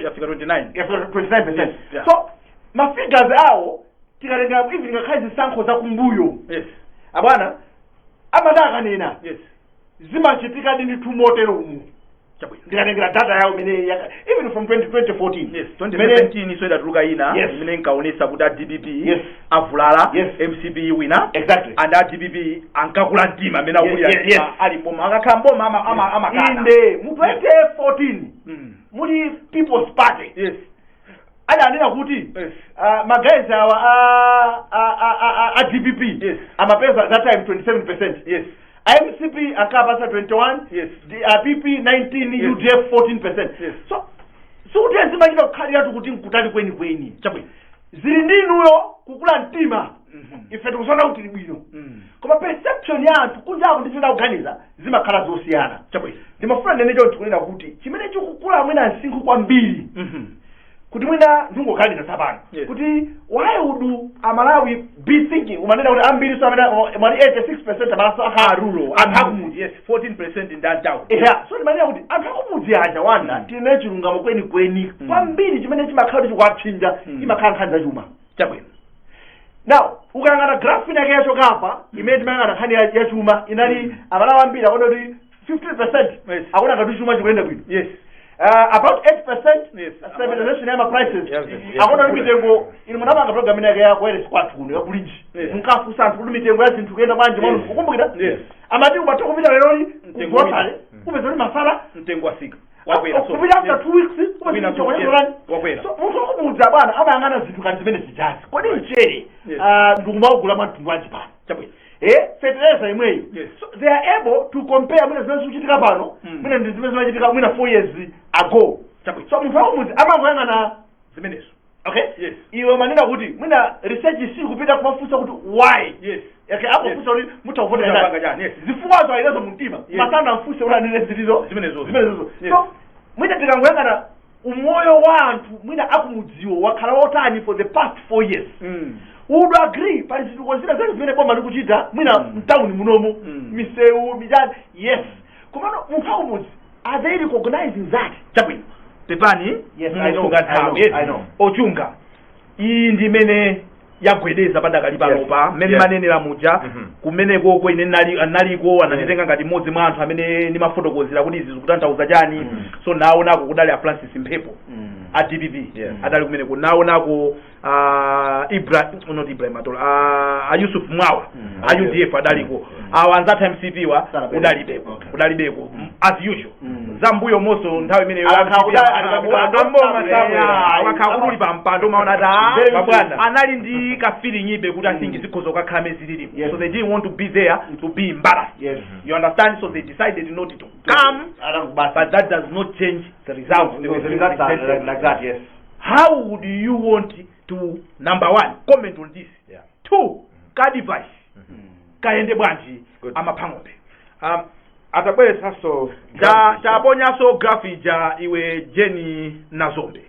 Yafika 29. Yafika 29%. So ma figures awo tikatenga, even ngakhale zisankho zakumbuyo, abwana amati akanena, zimachitika ndithu motero umu. Ndikatengera data yawo imene even from 2014. 2017 so idatuluka ina imene inkaonesa kuti a DPP avulala, MCP wina. And a DPP ankakula mtima amene akulira mtima ali mboma, akakhala mboma amakana. Inde, mu 2014 muli People's Party adanena kuti ma guys awa a DPP amapeza that time 27%, MCP ankapasa 21, the PP 19, UDF 14%. So sikuti zimachita kukhaliratu kuti nkutali kwenikweni. Zili ndi inuyo kukula mtima. Ife tikusaona kuti tili bwino, koma perception ya anthu kunjaku ndizina kuganiza zimakhala zosiyana. Ndimafuna ndene choncho kunena kuti chimene chikukula mwina msinkhu kwambiri, kuti mwina ndingoganiza tsapano, kuti why would Amalawi be thinking, umanena kuti ambiri so amene mwati 86% amasankha rural, anthu akumudzi. Yes, 14% ndi a town. Yeah, so ndimanena kuti anthu akumudzi aja wanda, tine chilungamo kwenikweni kwambiri chimene chimakhala kuti chikuwapsinja, imakhala nkhani zachuma. Now ukayang'ana graph inake yachokapa imene timayang'ana nkhani yachuma inali Amalawi ambiri akuona kuti 50% akuona ngati chuma chikuyenda bwino. About 8% stabilization ya ma prices, akuona kuti mitengo inu munapanga program inake ya wireless kwathu kuno yakulinji, munkafunsa anthu kuti mitengo ya zinthu kuyenda bwanji. Yes. Mwanu kukumbukira? Yes. Amati umatha kupita leroli Mtengo ku grocery, upeza kuti masala mtengo wasika, wakwera, so kupita after 2 weeks Wina upeza yes, kuti wakwera. So munthu wakumudza, bwana, amayang'ana zinthu kati zimene zijazi, kodi mchere ndikumaugula mwa mtundu wanji pano, fertilizer imweyo? So they are able to compare mwina zimene zikuchitika pano, mwina ndi zimene zimachitika mwina 4 years ago. So munthu wakumudzi amangoyang'ana zimenezo. Okay. Yes. Iwe manena kuti mwina research sikupita kumafunsa kuti why. Okay, apofunsa kuti mutha Mutapanga chani, yes. zifukwazo alinezo mumtima. Masana mfunse kuti anene zilizo Zimenezozo. zimenezozo. Yes. So mwina tikangoyang'ana umoyo wa anthu mwina akumudziwo wakhala wotani for the past 4 years, would agree pali zitukuko zina zake zimene boma likuchita mwina mtawuni munomu, misewu, michani, yes, komano munthu akumudzi, are they recognizing that? Chabwino, pepani. Yes, I know, musunga I know, nthawi, yes. I know. Ochunga iyi ndi imene yagwedeza padakali panopa mmene manenera muja. Kumenekoko ine naliko, ananditenga ngati mmodzi mwa anthu amene ndimafotokozera kuti izi zikutanthauza chani. So naonako kudali a Francis Mphepo a DPP, adali kumeneko. Naonako Ibra, not Ibrahim Atola, a Yusuf Mwawa a UDF adaliko. Awa anzathu MCP wa Sanabwere. kudalibeko. Kudalibeko as usual. Zambuyo monso nthawi imeneyo Akakhala akakhala kuli pampando maona ta Very mabwana anali ndi ka feeling ibe kuti I think zikhoza kukakhala mezililipo. So they didn't want to be there to be embarrassed. You understand? So they decided not to come, but that does not change the results. They were The results are presented. like that, yes. How would you want to, number one, comment on this? Two, ka device kayende bwanji? Good. Amaphang'ombe. Atabweretsanso Taponyanso graph ija, iwe Jeni Nazombe,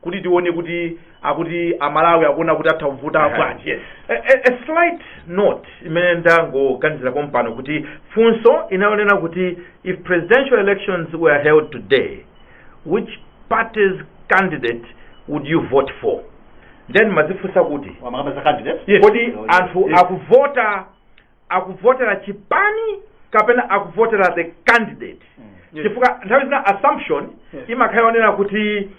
kuti tione kuti akuti Amalawi akuona kuti atha kuvuta bwanji. Yes. A slight note imene ndangoganizira pompano, kuti funso inayonena kuti if presidential elections were held today, which party's candidate would you vote for? Then mazifunsa kuti Wamakamba za candidate. Yes. kodi anthu akuvota, akuvotera chipani kapena akuvotera the candidate? Chifukwa nthawi zina assumption imakhala yonena kuti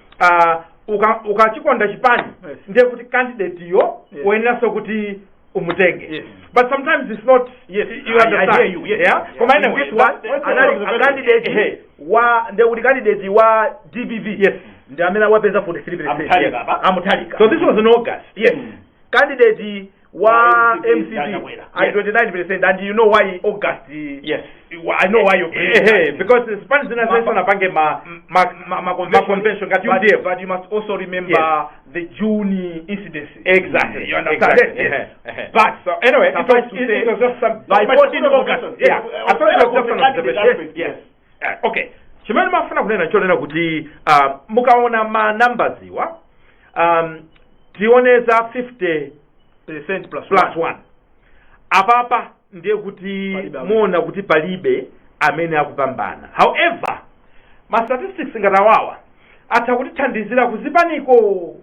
ukachikonda chipani, ndiye kuti candidate yo woyeneranso kuti umutenge. But sometimes it's not. You I understand? hear you, yes. Yeah, koma anyway, This one anali a candidate wa, ndiye kuti candidate wa DPP ndi amene wapeza 43%. A Mutharika apa. A Mutharika. So this was in August. Yes. Candidate wa Wa MCP, MCP Chakwera. at 29%, and you know why August. I know why you bring that. Because zipani zina zisanapange ma convention ngati UDF. But you must also remember the June incidences. Exactly. You understand? Exactly. Yes. But so anyway, it Suffice was, to it, say, it was just some by but 14 August, Yeah, I thought it was just an Candidate observation. aspect, Yes. Okay. Chimene mafuna kunena chonena kuti mukaona ma numbers iwa, tioneza 50 percent plus plus 1 apapa, ndiye kuti Palibe amene. Muona kuti palibe amene akupambana. However, ma statistics ngati awawa atha kutithandizira kuzipaniko.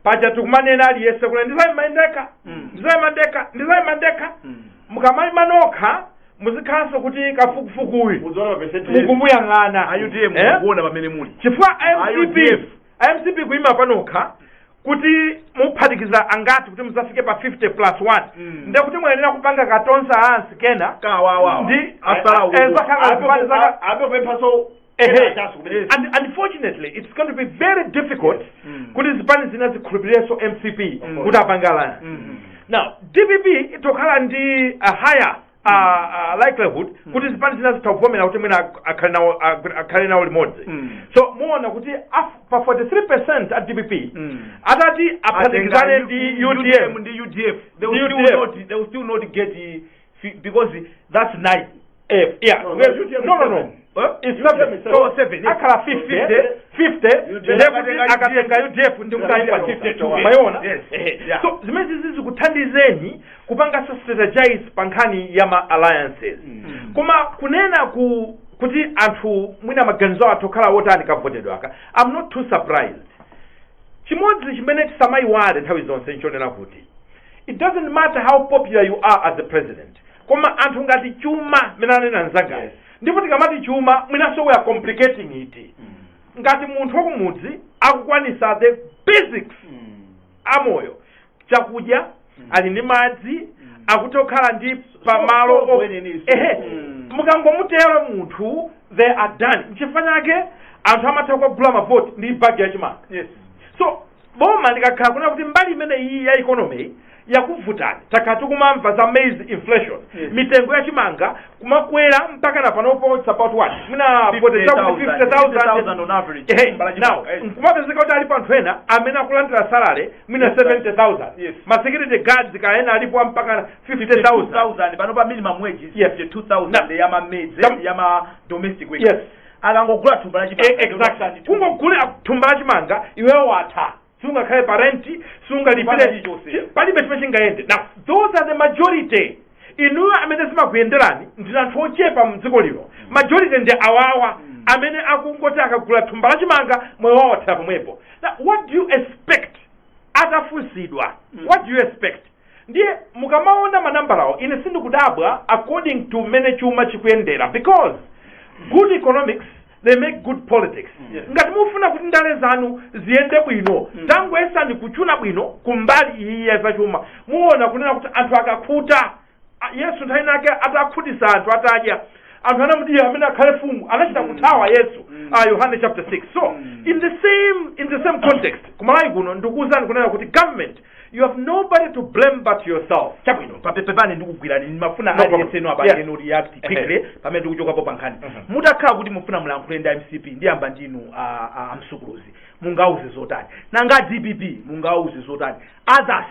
Paja tikumanena aliyense kuti ndizayima ndekha, ndizayima ndekha, ndizayima ndekha. Mukamayima nokha, muzikhalanso kuti kafukufukuyu Muziona ma percentage. mukumuyang'ana. A UTM, Eh? mukuona pamene muli. Chifukwa MCP, UDF. MCP kuyima panokha, kuti muphatikiza angati kuti muzafike pa 50 plus 1? Ndiye kuti muyenera kupanga katonsa ansi kena Kawawa. ndi Asala zakhala zipani zaka Abe kupemphaso. Ehe. And unfortunately, it's going to be very difficult kuti zipani zina zikhulupirenso MCP kuti apange alliance. Now, DPP itokhala ndi a higher likelihood kuti zipani zina zitavomera kuti mwina akhale nawo limodzi. So muona kuti pa 43% a DPP atati aphatikizane ndi UTM ndi UDF, they will Ndi still UDF. not, they will still not get the because that's 9. Yeah. No, UTM No. is seven. Huh? It's UTM seven. is seven. So seven, yes. Akhala 50 50, UDF. ndiye kuti akatenga UDF ndi kuti ayipa 52. Mayiona? Yes. Ehe. Yeah. So zimene zikuthandizeni kupanga strategize pa nkhani ya ma alliances. Koma kunena kuti anthu mwina maganizo athu okhala wotani kavotedwe aka, I'm not too surprised. Chimodzi chimene tisamayiwale nthawi zonse nchonena kuti it doesn't matter how popular you are as a president, koma anthu ngati chuma mene anena mzangayo, ndipo tikamati chuma mwinanso we are complicating it. Ngati munthu wakumudzi akukwanisa the basics amoyo, chakudya, ali ndi madzi, akutha kukhala ndi pamalo So, weneni, ehe, mukangomutero munthu, they are done. Nchifukwa chake anthu amatha kukagula mavoti ndi bagi yachimanga. So boma likakhala kunena kuti mbali imene iyi ya economy yakuvutani, takhala tikumamva za maize inflation, mitengo ya chimanga kumakwera mpaka na panopo it's about what, mwina 50,000, 50,000 on average. Ehe, Mbala now chimanga, yes. nkumapezeka kuti alipo anthu ena amene akulandira salary mwina 70,000, ma security guards kaena alipo mpaka 50,000. 52,000 pano pa minimum wage is Yes. 52,000 yama maids, yama domestic workers. Akangogula thumba la chimanga, Exactly, kungogula thumba la chimanga, iweyo watha, sungakhale pa renti, sungalipire Kupanda chilichonse. Palibe chimene chingayende. Now, those are the majority. Inuyo amene zimakuyenderani ndi anthu ochepa mdziko lino. Majority ndi awawa amene akungoti akagula thumba la chimanga, moyo wawo wathera pomwepo. Now, what do you expect atafunsidwa? What do you expect? Ndiye mukamaona manambalawo, ine sindikudabwa according to mmene chuma chikuyendera, because good economics, they make good politics. Ngati mufuna kuti ndale zanu ziyende bwino, tangoyesani kuchuna bwino kumbali iyi ya zachuma, muona kunena kuti anthu akakhuta. Yesu nthawi nake atakhutisa anthu, atadya, anthu anamudiya amene akhale fumu, anachita kuthawa Yesu, Yohane chapter 6. So in the same context, kumalawi kuno ndikuwuzani kunena kuti government, you have nobody to blame but yourself. Chabwino, pepani, ndikugwirani, ndimafuna No problem. aliyense no apangeno react quickly pamene tikuchokapo pa nkhani. Mutakhala kuti mufuna mulankhule ndi MCP, ndiyamba ndinu amsukuluzi, mungauze zotani? Nanga DPP mungauze zotani? Others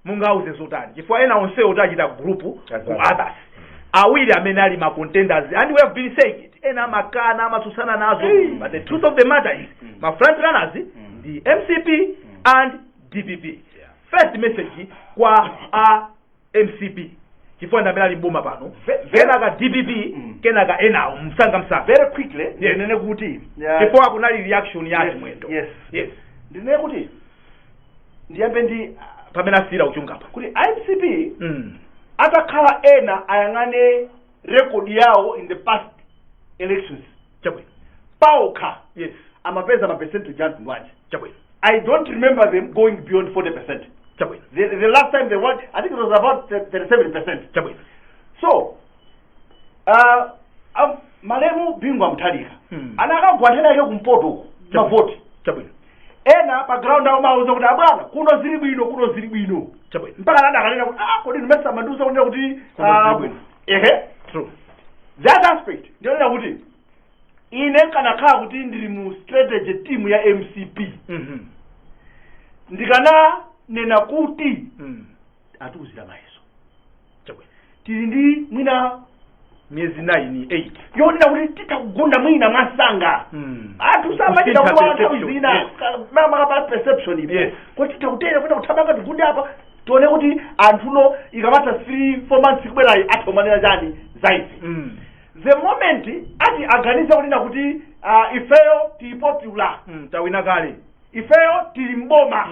mungauze zotani? Chifukwa ena onsewo tachita group ku others. Awiri amene ali ma contenders, and we have been saying it, ena amakana, amatsutsana nazo, but the truth of the matter is ma front runners ndi MCP and DPP. First message kwa a MCP, chifukwa ndi amene ali mboma pano, kenaka DPP, kenaka enawo msanga msanga. Very quickly, ndinene kuti Chifukwa kunali reaction yake Mwendo. Yes. Yes. Ndinene kuti ndiyambe ndi pamene asiyira kuchungapa kuti MCP atakhala ena ayang'ane record yawo in the past elections paokha, amapeza ma percentage anthu bwanji? I don't remember them going beyond 40%. The last time they won, I think it was about 37%. So malemu Bingu Mutharika anakagwa nthena yake kumpoto uko mavoti. Ena pa ground awo mauza kuti, "Abwana, kuno zili bwino, kuno zili bwino." Mpaka nada akanena kuti, "Ah, kodi ndimesa mandiuza kunena kuti Kuno zili bwino." Ehe. That aspect ndionena kuti ine nkanakhala kuti ndili mu strategy team ya MCP, ndikananena kuti atiuzira mayeso, tili ndi mwina miyezi 9, 8 yonena kuti titakugunda mwina mwasanga. Anthu samachita Kusintha kuwala nthawi perception, zina, makapa perception ipo kuti titakutera kwenda kuthamanga tigunde apa, tione kuti anthuno ikamatha 3 4 months ikubwerayi athomanena chani za ife. The moment ati aganize kunena kuti ifeyo tili popular, Tawina kale, ifeyo tili mboma,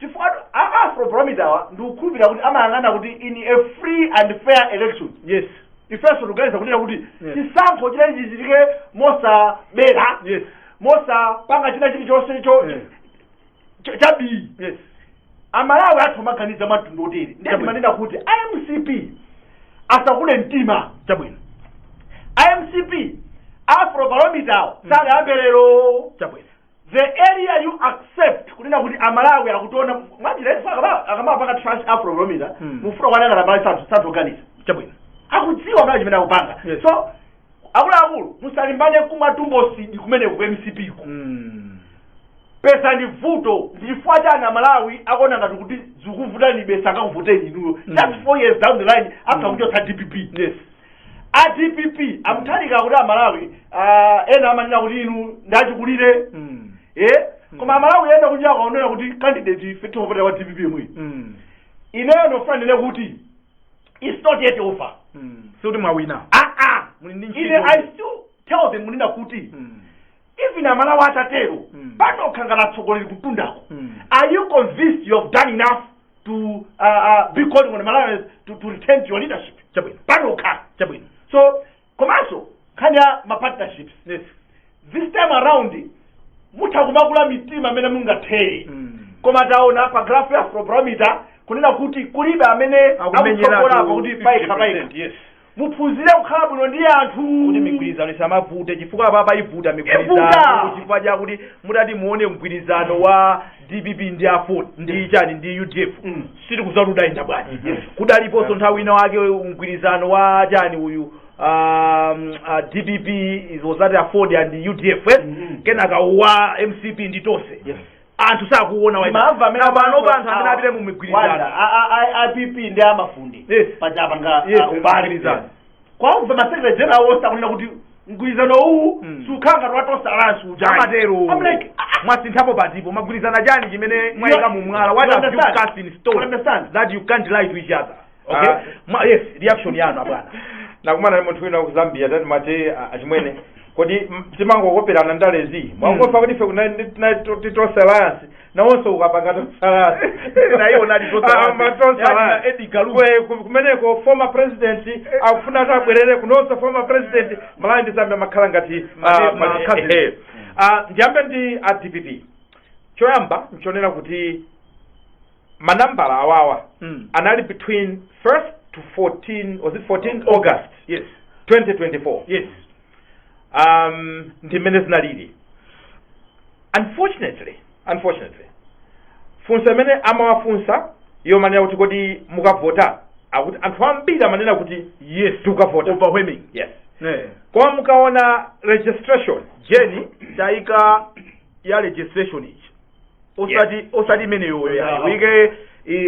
chifukwa Afrobarometer awa ndikukhulupirira kuti amayang'ana kuti in a free and fair election, ifenso tikuganiza kunena kuti chisankho chinali chichitike mosabera, mosapanga china chilichonse cho chabii, Amalawi athu amaganiza mwamtundu otere. Ndiye ndimanena kuti IMCP asakule mtima. IMCP, Afrobarometer awo sanayambe lero. The area you accept kunena kuti Amalawi akutiona mwanjira, akamapanga trash Afrobarometer, mufuna kwanangana Amalawi santhu oganiza, akudziwa mlawi chimene akupanga. So akuluakulu, musalimbane kumatumbo sidi kumeneko ku MCP ku. Pesa ndi vuto. Ndifukwa chani Amalawi akuona ngati kuti zikuvutani, sangakuvuteni inuyo just 4 years down the line after kuchotsa DPP? A DPP amuthalika kuti Amalawi ena amanena kuti inu ndachikulire, koma Amalawi ena kunja akaonera kuti candidate ife tikuvotera wa DPP yemwe. Ineyo ndofanire kuti it's not yet over. Sikuti mwawina. Ah ah. Muli ndi Ine ntchito. I still tell them munena kuti even Amalawi atatero, panokha ngati atsogoleri kutundako, are you convinced you have done enough to be calling on Malawians to return to your leadership panokha? So komanso nkhani ya ma partnerships, this time around mutha kumakula mitima amene mungathere, koma taona pa graph ya Afrobarometer kunena kuti kulibe amene akutsogola apa kuti paikha paikha. 50%, yes. Muphunzire kukhala bwino ndi anthu kuti migwirizano isamavute, chifukwa apa ivuta migwirizano, Ivuta. chifukwa chakuti mutati muone mgwirizano wa DPP ndi AFORD ndi chani ndi UDF, sitikudziwa kuti udayenda bwanji. Kudaliponso nthawi ina wake mgwirizano wa chani uyu, DPP was that AFORD and UDF, eh? Kenaka wa MCP ndi Tonse. Anthu sakuona Mamva amene pano pa anthu amene apite mu migwirizano. Wanda, a PP ndi amafundi pachapanga ubale. Mgwirizano. Kwamva ma secretary general wonse akunena kuti mgwirizano uwu sukhala ngati wa Tonse Alliance uja. Amatero. I'm like, ah, Mwasinthapo patipo? Magwirizana chani chimene mwayika mu mwala? What You have you understand? cast in stone You understand? that you can't lie to each other? Okay. Ah. Yes, reaction yanu, abwana. Nakumana ndi munthu wina ku Zambia, tati mati, "Achimwene, kodi timangokoperana ndalezi? Mwangofa kuti ife kunali Tonse Alliance, nawonso ukapanga Tonse Alliance." Na iwo nali Tonse Ah, Alliance. ma Tonse Yani Alliance. na Eddie Gallu. Kumeneko former president akufuna kuti abwerere, kunonso former president. Malawi ndi Zambia makhala ngati Ma cousins. Ndiyambe ndi a DPP. Choyamba nchonena kuti manambala awawa anali between 1st to 14, was it 14 August 2024? Yes. Ndi mmene zinalili. Unfortunately, funso imene amawafunsa yomanena kuti kodi mukavota, akuti anthu ambiri amanena kuti yes, tikukavota. Overwhelming. Yes. Koma mukaona registration, Jeni, tayika ya registration ichi, osati imeneyoyo yayi. Yeah. Uyike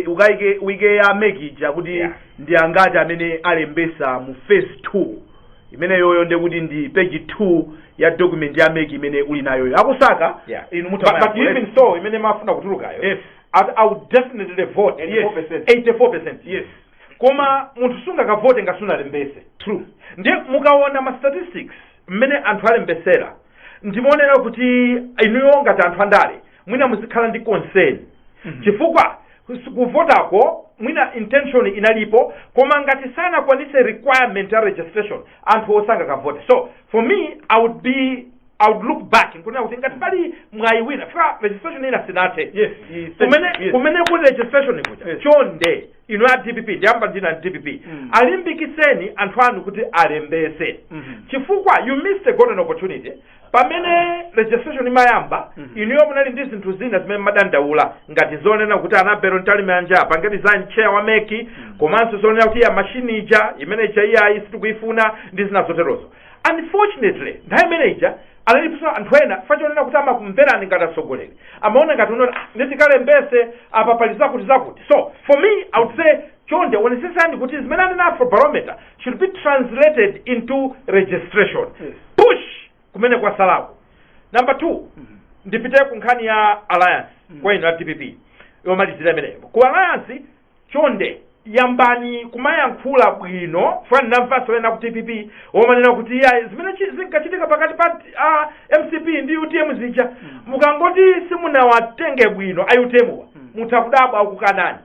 Ukaike uike ya MEC ija kuti ndi angati amene alembesa mu phase 2 imeneyoyo, ndekuti ndi page 2 ya document ya MEC imene uli nayoyo akusaka. Inu But even so, imene mafuna kutulukayo, I would definitely vote. 84%. 84%. Koma munthu sungakavote ngati sunalembese. True. Ndiye mukaona ma statistics mmene anthu alembesera, ndimaonera kuti inuyo ngati anthu andale mwina muzikhala ndi concern, chifukwa kuvotako mwina intention inalipo, koma ngati sanakwanise requirement ya registration, anthu osangakavote. So for me, I would look back nkunena kuti ngati pali mwayi wina, fika registration ina sinathe. Kumene kumene kuli registration kuja, chonde inu a DPP, ndiyamba ndina DPP, alimbikitseni anthu anu kuti alembese, chifukwa you missed a golden opportunity pamene registration imayamba. Inuyo munali ndi zinthu zina zimene madandaula, ngati zonena kuti Annabel Mtalimanja apange resign chair wa MEC, komanso zonena kuti ya machine ija imene ija iyayi sitikuifuna, ndi zina zoterozo. Unfortunately, nthawi imene ija analiponso anthu ena fachonena kuti amakumverani ngati atsogoleri, amaona ngati unoti, ah, nditikalembese apa pali zakuti zakuti. So for me, I would say chonde onesesani kuti zimene anena Afrobarometer should be translated into registration. Push kumene kwasalako. Number two, ndipite ku nkhani ya alliance. Kwa inu a DPP, yomalizira imeneyo, ku alliance, chonde yambani kumayankhula bwino. Fani ndamvanso ena ku DPP womanena kuti iya, zimene zinkachitika pakati pa MCP ndi UTM zija, mukangoti simunawatenge bwino a UTM wa, mutha kudabwa akukanani.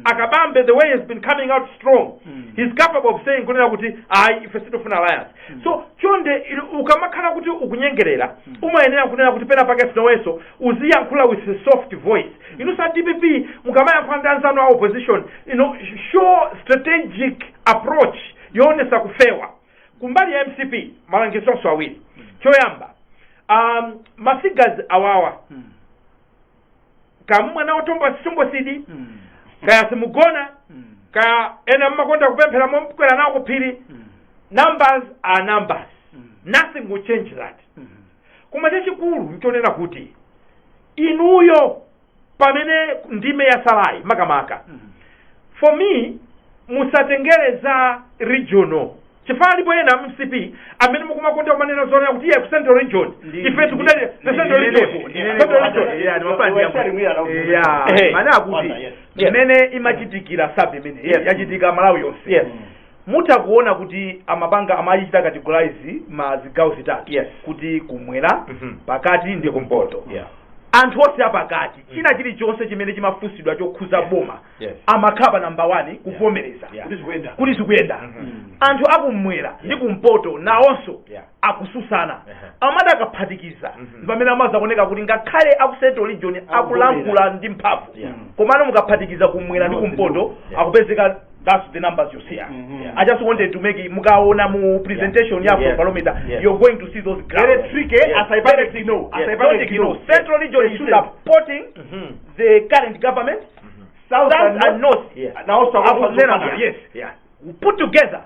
Akabambe, the way he's been coming out strong, he's capable of saying kunena kuti ayi, ife sitifuna alliance. So chonde ukamakhala kuti ukunyengerera, umayenera kunena kuti pena pake sinowenso uziyankhula with a soft voice. Inu sa DPP, mukamayankhula ndi anzanu a opposition, show strategic approach yoonesa kufewa. Kumbali ya MCP, malangizonso awiri. Choyamba, ma figures awawa, kamwana otomba simbosidi, kaya simugona, kaya ena mmakonda kupemphera momkwera nawo kuphiri, numbers are numbers, nothing will change that. Koma chachikulu nchonena kuti inuyo pamene ndime yasalayi, makamaka for me, musatengere za regional, chifukwa alipo ena MCP amene mukumakonda kumanena zonena kuti iye ku Central Region ife tikudali the Central Region, Central Region. Mana akuti imene imachitikira survey imene yachitika Malawi yonse, mutha kuona kuti amapanga amachita categorize ma zigawo zitatu, kuti kumwera, pakati ndi kumpoto. Anthu onse apakati, china chilichonse chimene chimafunsidwa chokhuza boma, amakhala pa number 1 kuvomereza kuti zikuyenda, kuti zikuyenda. Anthu akumwera ndi kumpoto nawonso akususana. Amati akaphatikiza, ndi pamene amazaoneka kuti ngakhale aku Central Region akulankhula ndi mphamvu, komano mukaphatikiza kumwera ndi kumpoto, akupezeka. That's the numbers you see. I just wanted to make it, mukaona mu presentation ya Afrobarometer, you're going to see those graphs. Very tricky. Asaipange ignore. Asaipange Don't ignore. ignore. Central Region is supporting the current government. South South and North, now also akunena, yes, put together,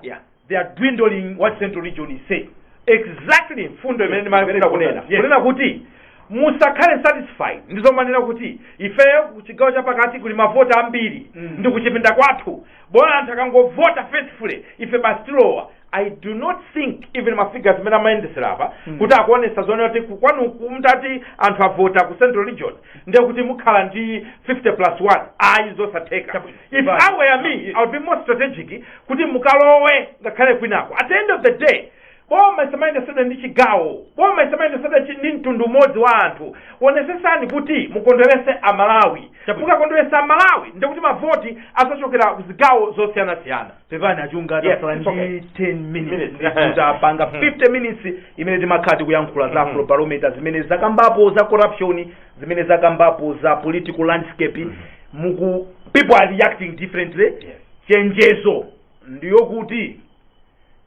they are dwindling what Central Region is saying. Exactly, mfundo imene ndimafuna kunena, kunena kuti musakhale satisfied ndizomanena kuti ifeyo ku chigawo chapakati kuli mavota ambiri, ndi kuchipinda kwathu, bola anthu akangovota faithfully, ife basi tilowa. I do not think even ma figures amene amayendesera apa kuti akuonesa zonena kuti kwanuku mutati anthu avota ku Central Region, ndiye kuti mukhala ndi 50 plus 1. Ayi, zosatheka. If I were me, I would be more strategic kuti mukalowe ngakhale kwinako. At the end of the day, boma isamayendetsedwe ndi chigawo, boma isamayendetsedwe ndi mtundu umodzi wa anthu. Onesesani kuti mukondwerese Amalawi. Mukakondweresa Amalawi, ndikuti mavoti azachokera ku zigawo zosiyanasiyana. Pepani achunga, Yes, tasala it's okay. ndi 10 minutes. Minutes. Tutapanga 50 minutes imene timakhala tikuyankhula za Afrobarometer, zimene zakambapo za corruption, zimene zakambapo za political landscape. Muku people are reacting differently. Chenjezo ndiyokuti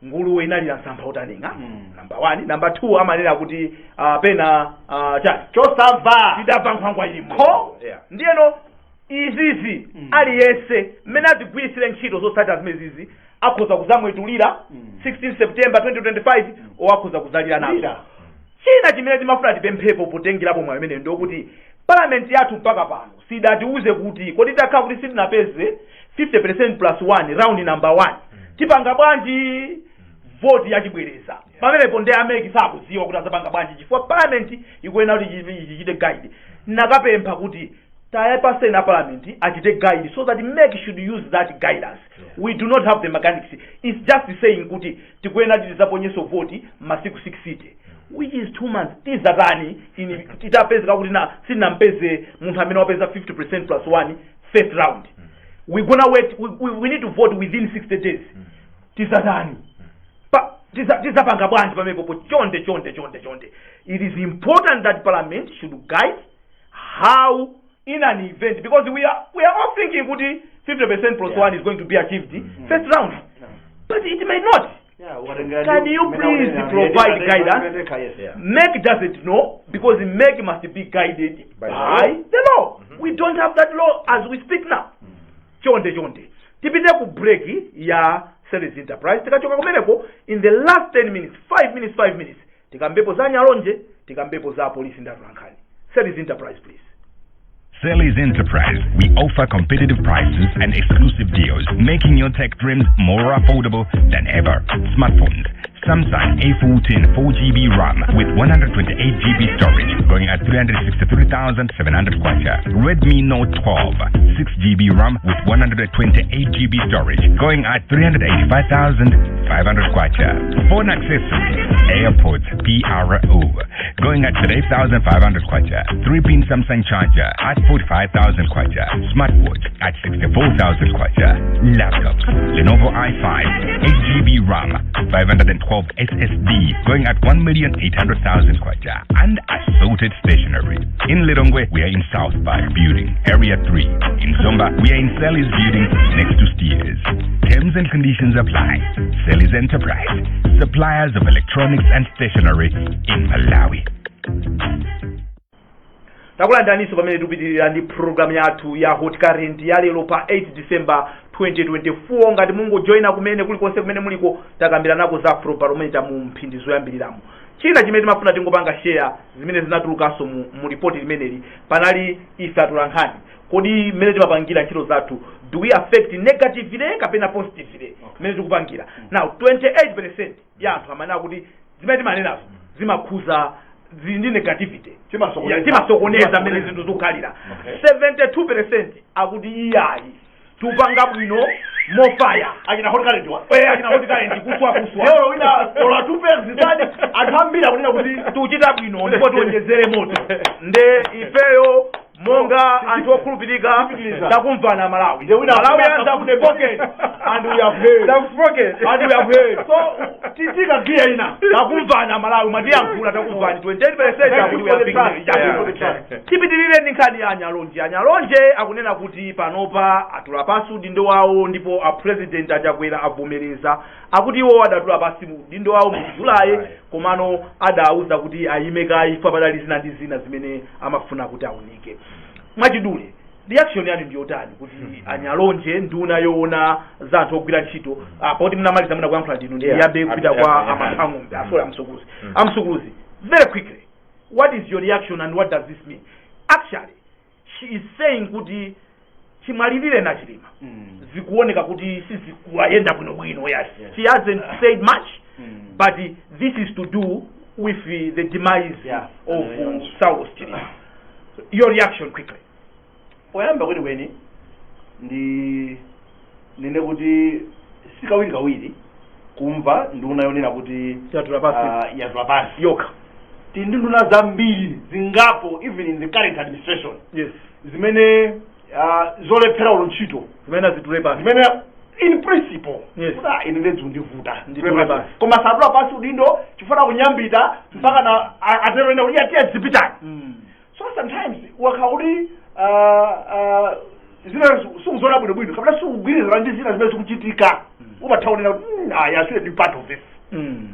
nguluwe inalira msampha utaninga, number one. Number two, amanena kuti pena chani? Chosamva. Tidamva nkhwangwa ili Ko? Ndiyeno izizi, aliyense mmene azigwirisire ntchito zotsatira zimenezizi akhoza kuzamwetulira 16 September 2025, o akhoza kuzalira nazo. Lira. China chimene timafuna tipemphepo potengerapo mwayi imeneyo, ndiokuti Parliament yathu mpaka pano sidatiuze kuti kodi takhala kuti sitinapeze 50% plus 1 round number 1, tipanga bwanji voti yachibwereza? Pamenepo ndi a MEC sakudziwa kuti azapanga bwanji, chifukwa parliament ikuyenera kuti ichite guide. Nakapempha kuti tayapaseni a parliament achite guide so that MEC should use that guidance. We do not have the mechanics. It's just saying kuti tikuyenera kuti tizaponyeso voti masiku 60, which is 2 months. Tizatani ini titapezeka kuti na sinampeze munthu amene wapeza 50% plus 1 first round? We gonna wait. We need to vote within 60 days. Tizatani? Tizapanga bwanji pamenepopo? Chonde, chonde, chonde, chonde, it is important that parliament should guide how in an event, because we are all thinking kuti 50% plus 1 is going to be achieved first round, but it may not. Can you please provide guidance? MEC doesn't know because MEC must be guided by the by law. The law. We don't have that law as we speak now. Chonde, chonde, tipite ku break ya Service Enterprise. Tikachoka kumeneko, in the last 10 minutes, 5 minutes, 5 minutes, tikambepo za Nyalonje, tikambepo za polisi ndi atolankhani. Service Enterprise, please. Sally's Enterprise. We offer competitive prices and exclusive deals, making your tech dreams more affordable than ever. Smartphones. Samsung A14 4 GB RAM with 128 GB storage going at 363,700 kwacha. Redmi Note 12 6 GB RAM with 128 GB storage going at 385,500 kwacha. Phone accessories, AirPods PRO going at 3,500 kwacha. 3-pin Samsung charger at 45,000 kwacha. Smartwatch at 64,000 kwacha. Laptops, Lenovo i5 8 GB RAM 512 SSD going at 1,800,000 kwacha, and assorted stationery. In Lilongwe, we are in South Park Building, Area 3. In Zomba, we are in Sally's Building next to Steers. Terms and conditions apply. Sally's Enterprise, suppliers of electronics and stationery in Malawi. Takulandaniso pamene tikupitirira ndi program yathu ya Hot Current ya lero pa 8 December 2024. Ngati mungojoyina kumene kulikonse kumene muliko, takambira nako za Afrobarometer mu mphindi zoyambiriramo. China chimene timafuna tingopanga share zimene zinatulukanso mu ripoti limeneli, panali ife atolankhani, kodi mmene timapangira ntchito zathu, do we affect negatively kapena positively mmene tikupangira? Now 28% ya anthu amanena kuti zimene timanenazo zimakhuza, zili ndi negativity. Chimasokoneza. Yeah, timasokoneza mmene zinthu zikukhalira. 72% akuti iyayi, tupanga bwino mofaya. Achina Hot Current wa. Eh, achina Hot Current, kuswa kuswa. Lero wina ola tupe zitani, anthu ambiri akunena kuti tuchita bwino ndipo tionjezere moto. Nde ifeyo monga anthu okhulupirika Tipitiriza. takumvana, Malawi. Nde wina Malawi have spoken and we have heard. Takufoke. And we have heard. So titika giya ina. Takumvana Malawi, mwatiyankhula, takumvani. 28% akuti we are big. Yeah. Tipitirire ndi nkhani ya Anyalonje. Anyalonje akunena kuti panopa atula pansi udindo wawo, ndipo a President Achakwera avomereza. Akuti iwo adatula pansi udindo wawo mu Julayi, komano adawuza kuti ayime kaye ifa padali zina ndi zina zimene amafuna kuti aunike. Mwachidule, reaction yanu ndiyotani kuti Anyalonje, nduna yoona za anthu ogwira ntchito, poti munamaliza muna kuyankhula ndinu, ndiyambe kupita kwa Amang'ombe, asole Amsukuluzi. Amsukuluzi, very quickly, what is your reaction and what does this mean? Actually, she is saying kuti chimwalirire na Chilima zikuoneka kuti sizikuwayenda bwinobwino. Yes, she hasn't said much, but this is to do with the demise of Saulos Chilima. Your reaction quickly. Poyamba kwenikweni ndi nene kuti sikawirikawiri kumva nduna yonena kuti yatula pansi. Yatula pansi yokha. Tili ndi nduna zambiri zingapo, even in the current administration, zimene zolephera ulo ntchito, zimene azitule pansi, zimene in principle kuti, "Ah, ine ndedzi undivuta." Nditule pansi. Koma satula pansi udindo chifuna kunyambita mpaka na atero ena kuti atiye dzipitani. So sometimes wakha kuti zina sikuzoona bwinobwino kapena sikugwirizana ndi zina zimene zikuchitika, umatha kunena kuti, I shouldn't be part of this."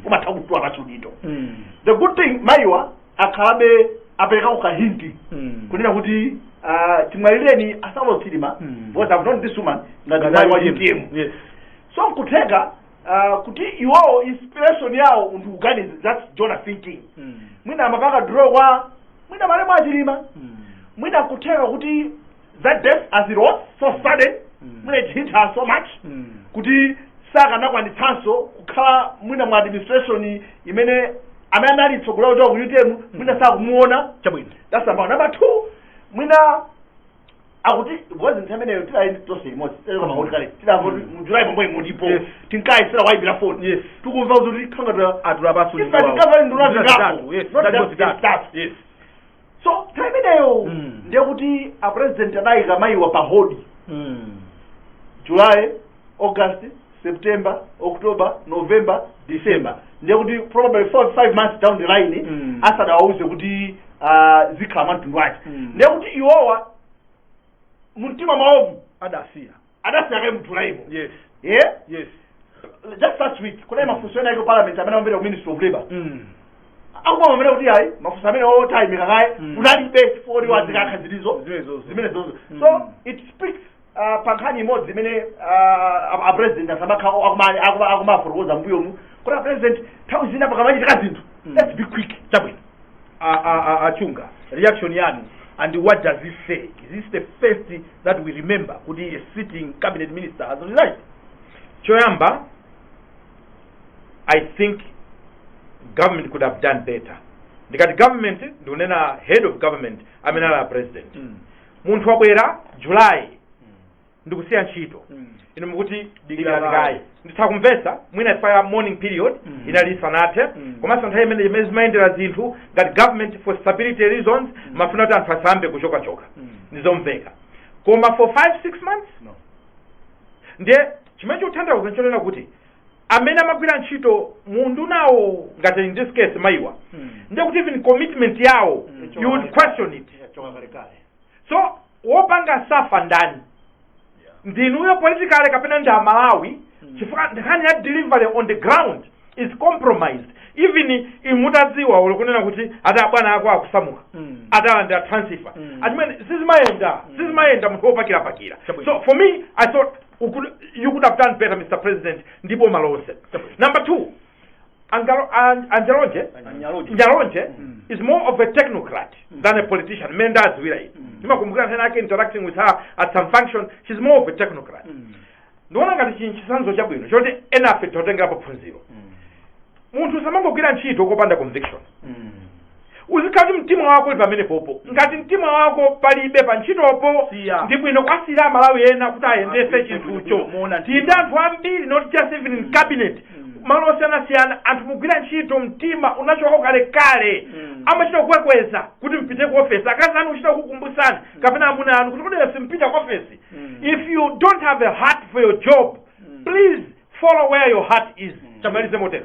Umatha kutula pansi udindo. The good thing, mayiwa akhalabe apereka ka hint kunena kuti chimwalireni a Saulos Chilima, because I've known this woman ngati mayi wa UTM. So nkutheka kuti iwowo inspiration yawo ndikuganiza, that's Jonah thinking, mwina amapanga draw kwa mwina malemu Achilima. Mwina kutheka kuti that death, as it was so sudden, mwina it hit her so much kuti sakanakwanitsanso kukhala mwina mu administration imene amene anali mtsogoleri wa ku UTM mwina sakumuona. That's number one. Number two, mwina akuti because nthawi imeneyo tidali tonse limodzi kama kale tidamva mu July pomwe mulipo tinkayisira wayimbira phone tikumva kuti khangata Atula pasu. Ife tikamva nduna zingapo. Not just zitatu. So nthawi imeneyo ndiye kuti a president anayika mayiwa pa hold July, August, September, October, November, December. Ndiye kuti probably 4, 5 months down the line asadawauze kuti zikhala mwamtundu wake. Ndiye kuti iwowa mumtima mwawomu adasiya. Adasiya kaye mu Julymo. Yeah. Just last week kunali mafunso ena iko parliament amene amapita ku Ministry of Labor, akuboma amene kuti ayi, mafunso amene otayimika kaye, kunalibe chifukwa wazikakha zilizo Zimenezozo. Zimenezozo. So it speaks pa nkhani imodzi imene a president asamakha akumafotokoza mbuyomu kuti a president nthawi zina pakamachitika zinthu, let's be quick. Chabwino. Achunga, reaction yanu, and what does this say? Is this the first that we remember kuti a sitting cabinet minister has resigned? Choyamba, I think government could have done better. Ndikati government, ndikunena head of government amene ali a president. Munthu wabwera July ndikusiya ntchito, inu mukuti dikira. Dikira kaye. Nditha kumvetsa mwina ifaya mourning period inali isanathe, komanso nthawi imene imene zimayendera zinthu ngati government, for stability reasons, mafuna kuti anthu asambe kuchokachoka. Ndizomveka, koma for 5, 6 months? No. Ndiye chimene chikutanthauza nchonena kuti amene amagwira ntchito mundunawo, ngati in this case mayiwa, ndiye kuti even commitment yawo, you would question it. Choka kalekale. So wopanga suffer ndani? Ndinuyo politically kapena ndi Amalawi? Chifukwa nkhani ya delivery on the ground is compromised. Even imutadziwa uli kunena kuti ati abwana ako akusamuka, atalandira transfer, achimene sizimayenda, sizimayenda munthu wopakirapakira. Chabwino. So for me, I thought you could have done better, Mr President, ndipo malonse. Number two, Anjalonje. Anyalonje. Nyalonje is more of a technocrat than a politician. Mmene ndadziwira ine, ndimakumbukira nthawi yake interacting with her at some function, she's more of a technocrat. Ndiona ngati chinthu chitsanzo chabwino choti enafe totengerapo phunziro. Munthu usamangogwira ntchito kopanda conviction. Uzikhala kuti mtima wako uli pamene popo. Ngati mtima wako palibe pa ntchitopo, Siya. ndi bwino kwasiyira Amalawi ena kuti ayendese Agwiritse chinthucho. bwino, muona. Tili ndi anthu ambiri, not just even in cabinet, malo osiyanasiyana, anthu mugwira ntchito mtima unachoka kalekale. Amachita kukwekweza kuti mpite ku ofesi, akazi anu kuchita kukumbusani kapena amuna anu kuti kodi simpita ku ofesi. If you don't have a heart for your job, please follow where your heart is. Chamalize motero.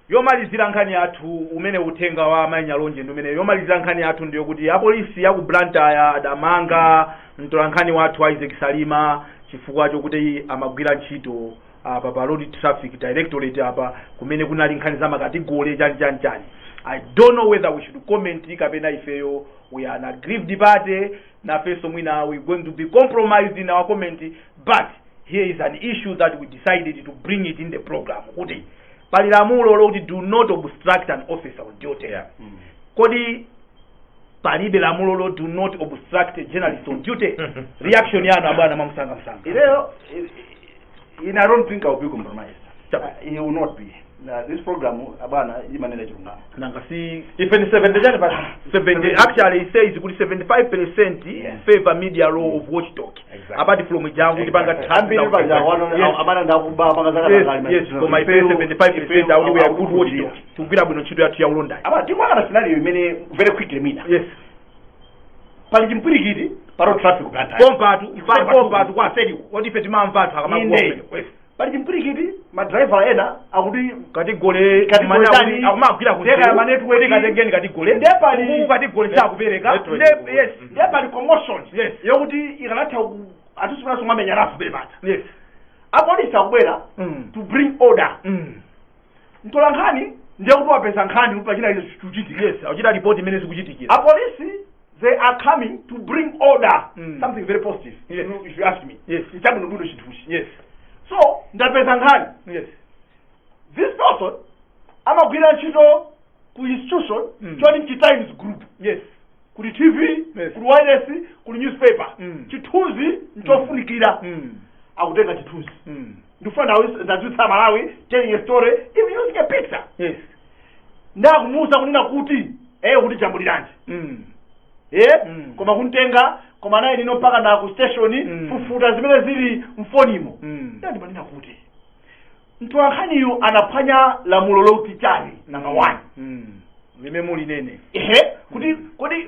Yomalizira nkhani yathu, umene uthenga wa amayi Nyalonje ndi umene, yomalizira nkhani yathu ndiyo kuti apolisi ya ku Blantyre adamanga mtolankhani wathu Isaac Salima chifukwa chokuti amagwira ntchito apa pa Road Traffic Directorate apa kumene kunali nkhani za ma category, chani chani chani. I don't know whether we should comment kapena ifeyo we are an aggrieved party, nafenso mwina we going to be compromised in our comment, but here is an issue that we decided to bring it in the program kuti pali lamulo lokuti do not obstruct an officer on duty. Kodi palibe lamulo lo do not obstruct a journalist on duty? Reaction yanu, abwana, mwamsanga msanga. Ileyo in I don't think I will be compromised. Chapa. He will not be. This program, abwana, imanena chilungamo. Nanga si Ife ni 70 chani pasi? 70. Actually, it says kuti 75% favor media law of watchdog. Apart from jangu tipanga Ambiri paja amana ndakuba panga zaka. Yes, koma ife 75% akuti we are good watchdog, tikugwira bwino ntchito yathu ya ulondayi. Aba timwakana scenario imene very quickly mina. Pali chimpwirikiti pa road traffic Blantyre. Pompatu pompatu kwasedi kuti ife timamva anthu akamakuwa. Inde. Pali chimpwirikiti, madraiva ena akuti katigole. Katigole chani? Akumagwira. Teka ma network. Katengeni katigole. Ndiye pali uku katigole sakupereka. Network. Yes. Ndiye pali commotion yokuti ikanatha atusimunaso mwamenya rafu pele paja. Apolisi akubwera to bring order. Mtola nkhani ndiye kuti wapeza nkhani kuti pachina icho chikuchitika. Yes, akuchita ripoti imene zikuchitikira. Apolisi, they are coming to bring order, something very positive, if you ask me. Nchabwinobwino chinthuchi. So ndapeza nkhani, this person amagwira ntchito ku institution choti nchi Times Group. Kuli TV, kuli wireless, kuli newspaper. Chithunzi nchofunikira. Akutenga chithunzi. Ndikufuna ndadziwitsa Malawi, telling a story even using a picture. Ndakumuwuza kunena kuti kuti jambuliranji. Koma kuntenga, koma naye nino mpaka na ku station, fufuta zimene zili mfonimo. Ndimanena kuti mtolankhaniyu anaphwanya lamulo loti chani? Number one, limene muli nene. Ehe, kuti kodi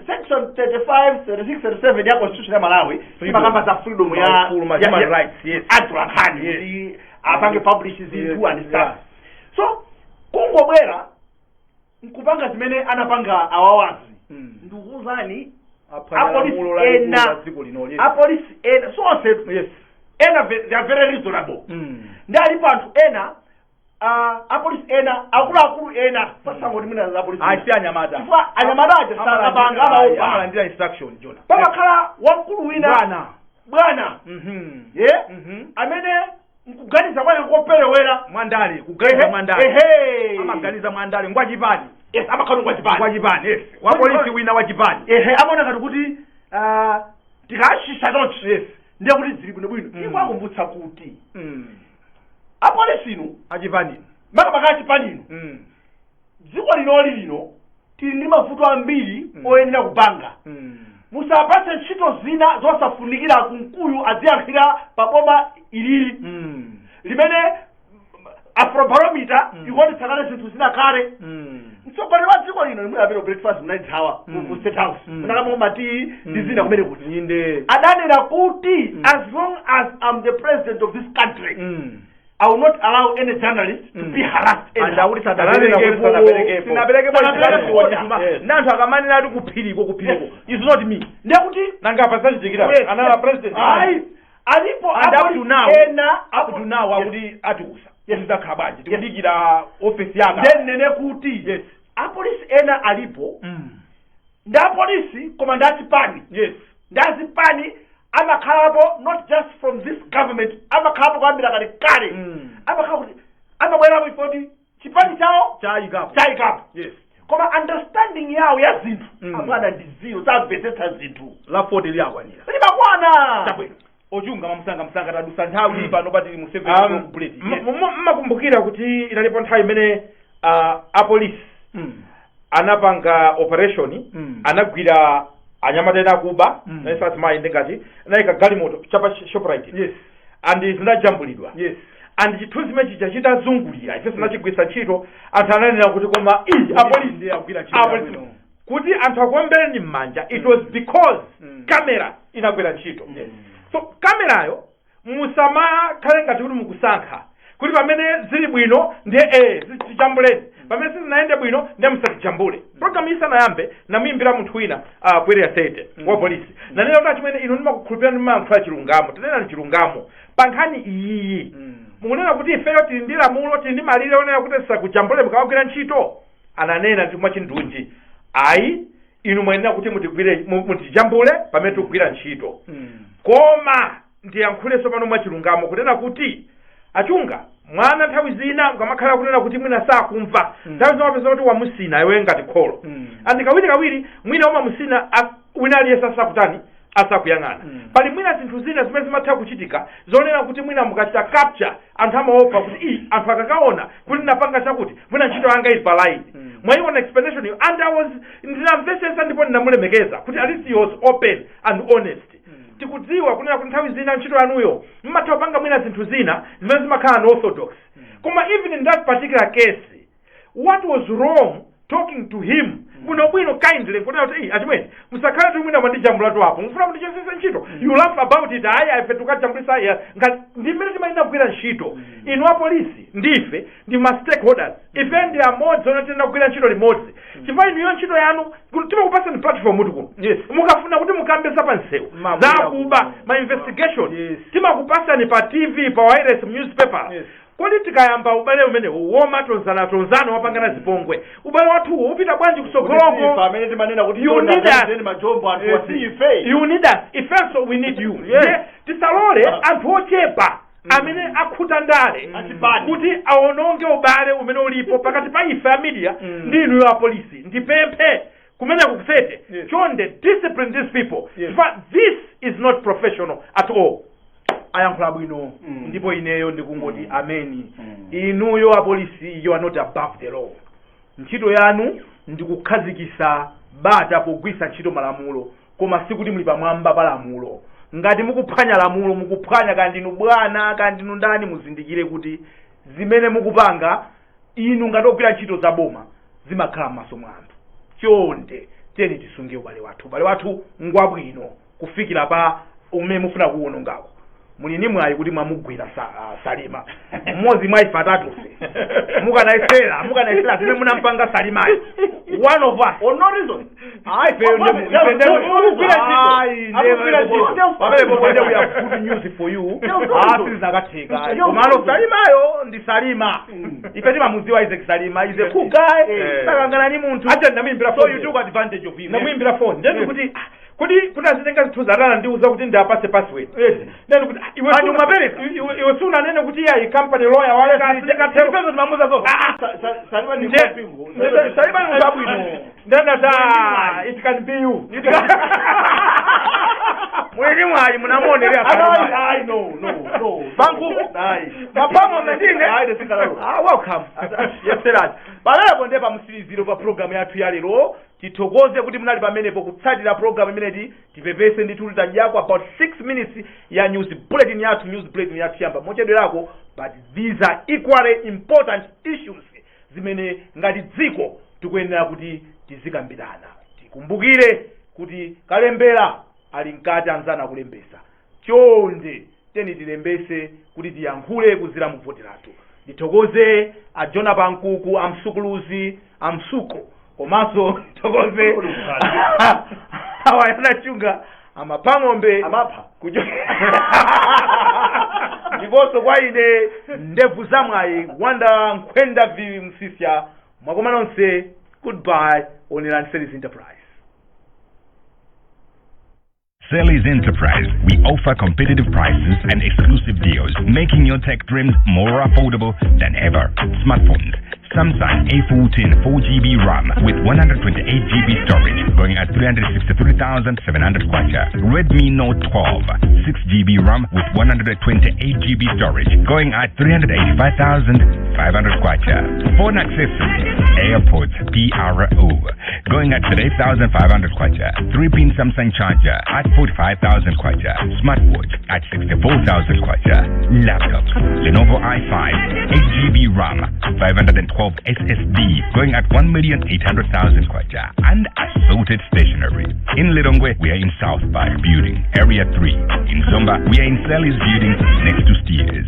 section 35, 36, 37 ya Constitution ya Malawi imakamba za freedom ya Maufulu, ma human rights, yes. atolankhani kuti apange publish zinthu and stuff. So kungobwera nkupanga zimene anapanga awawazi, ndikuwuzani, aphwanya apolisi lamulo lalikulu ena la dziko lino, yes. Apolisi ena, sonse, ena they are very reasonable. Ndi alipo anthu ena, apolisi ena, akuluakulu ena, pasangoti mwina apolisi Asi anyamata. Chifukwa anyamata aja sakapanga, amaopa. Amalandira instruction, Jona. Pamakhala wamkulu wina, bwana, bwana, ye, amene nkuganiza kwake koperewera. Mwandale, kuganiza mwandale. Amaganiza mwandale, ngwachipani. Yes, amakhala ngwachipani. Ngwachipani, yes, wa polisi wina wachipani. Ehe, amaona ngati kuti tikashisha chonchi, ndiye kuti zili bwinobwino. Ikuwakumbutsa kuti apolisi inu, achipani, makamaka achipani inu, dziko linoli lino tili ndi mavuto ambiri oyenera kupanga. Musapatse ntchito zina zosafunikira. Kunkuyu aziyankhira paboma ilili limene Afrobarometer ikuonetsa kale zinthu zina kale. Mtsogoleri wa dziko lino limwe apita breakfast mnaithawa ku State House, munakamwa matiyi ndi zina kumene kuti adanena kuti, "As long as I'm the president of this country, I will not allow any journalist to be harassed And anyhow." akuti Ananena kuti sanaperekepo. sinaperekepo. Sanaperekepo. Nanthu akamanena ati kuphiriko, kuphiriko is not me. Ndiye kuti Nanga apa sachitikira? Anala president. Ayi, alipo And up to apolisi now, ena up to now akuti atiusa zidakhala bwanji. Tikudikira ofesi yaka. Then nene kuti apolisi ena alipo, ndi apolisi koma ndi achipani. Ndi azipani, amakhalapo not just from this government, amakhalapo kuyambira kale kale. Amakhala kuti amabwerapo ifoti chipani chawo chayikapo. Chayikapo. Koma understanding yawo ya zinthu, abwana, ndi zero, samvetsetsa zinthu. La 40 liyakwanira. Limakwana. Chabwino, ochunga mamsanga msanga, tadusa nthawi pano patili mu 7 bullet. Mmakumbukira kuti inalipo nthawi imene apolisi anapanga operation, anagwira anyamata ena akuba, nayenso azimayi, ndingati anayika galimoto chapa Shoprite, and zinajambulidwa, and chithunzi chimene chija chitazungulira, ife sinachigwisa ntchito, anthu ananena kuti koma iyi apolisi, Ndiye agwira ntchito apolisi, yabwino. Kuti anthu akuombereni m'manja, it was because kamera inagwira ntchito. So kamerayo musamakhale ngati kuti mukusankha kuti pamene zili bwino ndiye tijambuleni, pamene sizinayende bwino ndiye musatijambule. Program isanayambe namuyimbira munthu wina ku Area 30, wa polisi. Nanena kuti, "Achimwene, inu ndimakukhulupirira, ndimayankhula chilungamo, tinena chilungamo pa nkhani iyiyi. Mukunena kuti ifeyo tili ndi lamulo, tili ndi malire onena kuti tisakujambule mukawagwira ntchito?" Ananena ndi mwachindunji, "Ayi, inu muyenera kuti mutigwire, mutijambule pamene tikugwira ntchito. Koma ndiyankhulenso pano mwachilungamo kunena kuti, achunga mwana nthawi zina ukamakhala kunena kuti mwina sakumva, nthawi zina wapeza kuti wamusina iwe ngati kholo, and kawiri kawiri mwina umamusina wina aliyense asakutani, asakuyang'ana. Pali mwina zinthu zina zimene zimatha kuchitika zonena kuti mwina mukachita capture, anthu amaopa kuti i anthu akakaona kuti ndinapanga chakuti, mwina ntchito yanga ili pa line." Mwayiona explanation iyo? And I was, ndinamvesesa ndipo ndinamulemekeza kuti at least he was open and honest. "Tikudziwa kunena kuti nthawi zina ntchito yanuyo mmatha kupanga mwina zinthu zina zimene zimakhala unorthodox, koma even in that particular case, what was wrong talking to him bwinobwino, kindly, kunena kuti, 'Iyi achimwene, musakhale kuti mwina mwandijambulatu apo, mufuna mundichosese ntchito?' You laugh about it, ayi, ife tukajambulisa iya ngati ndi mmene timayenda kugwira ntchito. Inu apolisi ndife ndi ma stakeholders, ife ndi amodzi omwe tiyenda kugwira ntchito limodzi, chifukwa inuyo ntchito yanu timakupasani platform kuti kuno mukafuna kuti mukambe za pansewu, Mabwera zakuba, ma investigation, timakupasani pa TV, pa wireless, newspaper. Kodi tikayamba ubale umenewu womatonzana-tonzana, wapangana zipongwe, ubale wathuwo upita bwanji kutsogoloko?" Amene timanena kuti You need us. Majombo anthu wasi ife. You need us, ifenso we need you. Yes. Tisalole anthu ochepa amene akhuta ndale Achipani. kuti awononge ubale umene ulipo pakati pa ife a media ndi inuyo apolisi. Ndipemphe. Kumeneko kusete. Chonde discipline these people. But this is not professional at all. Ayankhula bwino. Ndipo ineyo ndikungoti ameni. Inuyo apolisi, you are not above the law. Ntchito yanu ndikukhazikisa bata pogwisa ntchito malamulo, koma sikuti muli pamwamba pa lamulo. Ngati mukuphwanya lamulo, mukuphwanya. Kaya ndinu bwana, kaya ndinu ndani, muzindikire kuti zimene mukupanga inu ngati ogwira ntchito za boma zimakhala m'maso mwa anthu. Chonde tiyeni tisunge ubale wathu. Ubale wathu ngwabwino kufikira pa umene mufuna kuwonongako. Muli ni mwayi kuti mwamugwira Salima, mmodzi mwa ife atatufe. Mukanayesera zimene munampanga Salimayo, one of us. For no reason. Ayi, Akugwira ntchito. Pamene ponde, we have good news for you. No, no, Ah, no. sizinakatheka. No, Komano no. Salimayo ndi Salima. Ife timamudziwa Isaac Salima is a cool guy. Sakangana ni munthu. Aja ndamuyimbira So phone. you took advantage of him. Ndamuyimbira phone, then kuti ah, kuti azitenga zinthu atana ndiuza kuti ndiapase password. Then kuti ah, iwe And umapereka? Iwe sunanene kuti iyayi, company lawyer wale. Ifezo timamuza zo. Salima ni mpingo. Salima ni munthu abwino. Then ata it can be you. Mwini mwayi munamuonerera Salima. Ayi, no. Bankuku. Ayi. Mapamo mendine. Ayi, desingalalo. Ah, welcome. Yeserani. Pamenepo ndiye pamtsiriziro pa program yathu ya lero. Tithokoze kuti munali pamenepo kutsatira program imeneyi. Tipepese ndithu titadyako about 6 minutes ya news bulletin yathu. News bulletin yathu yamba mochedwerako, but these are equally important issues zimene ngati dziko tikuyenera kuti tizikambirana. Tikumbukire kuti kalembera ali mkati, anzana kulembesa. Chonde teni tilembese kuti tiyankhule kuzira mu voti lathu. Ndithokoze a Jona Pankuku, amsukuluzi amsuko, komanso ndithokoze awayana chunga amapang'ombe. Amapha. Ndiponso kwa ine ndevu zamwayi Wanda Nkhwenda V Msisya, mwakoma nonse. Goodbye. Onerani Series Enterprise. Sally's Enterprise. We offer competitive prices and exclusive deals, making your tech dreams more affordable than ever. Smartphones. Samsung A14 4GB RAM with 128 GB storage going at 363,700 kwacha. Redmi Note 12 6 GB RAM with 128 GB storage going at 385,500 kwacha. Phone accessories, AirPods PRO going at 3,500 kwacha. 3-pin Samsung charger at 45,000 kwacha. Smartwatch at 64,000 kwacha. Laptops, Lenovo i5 8 GB RAM 512 SSD going at 1,800,000 kwacha, and assorted stationery. In Lilongwe, we are in South Park Building, Area 3. In Zomba, we are in Sally's Building next to Steers.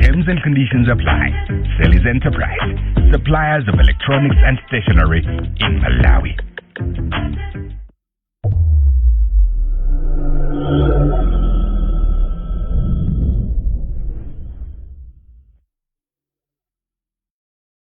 Terms and conditions apply. Sally's Enterprise, suppliers of electronics and stationery in Malawi.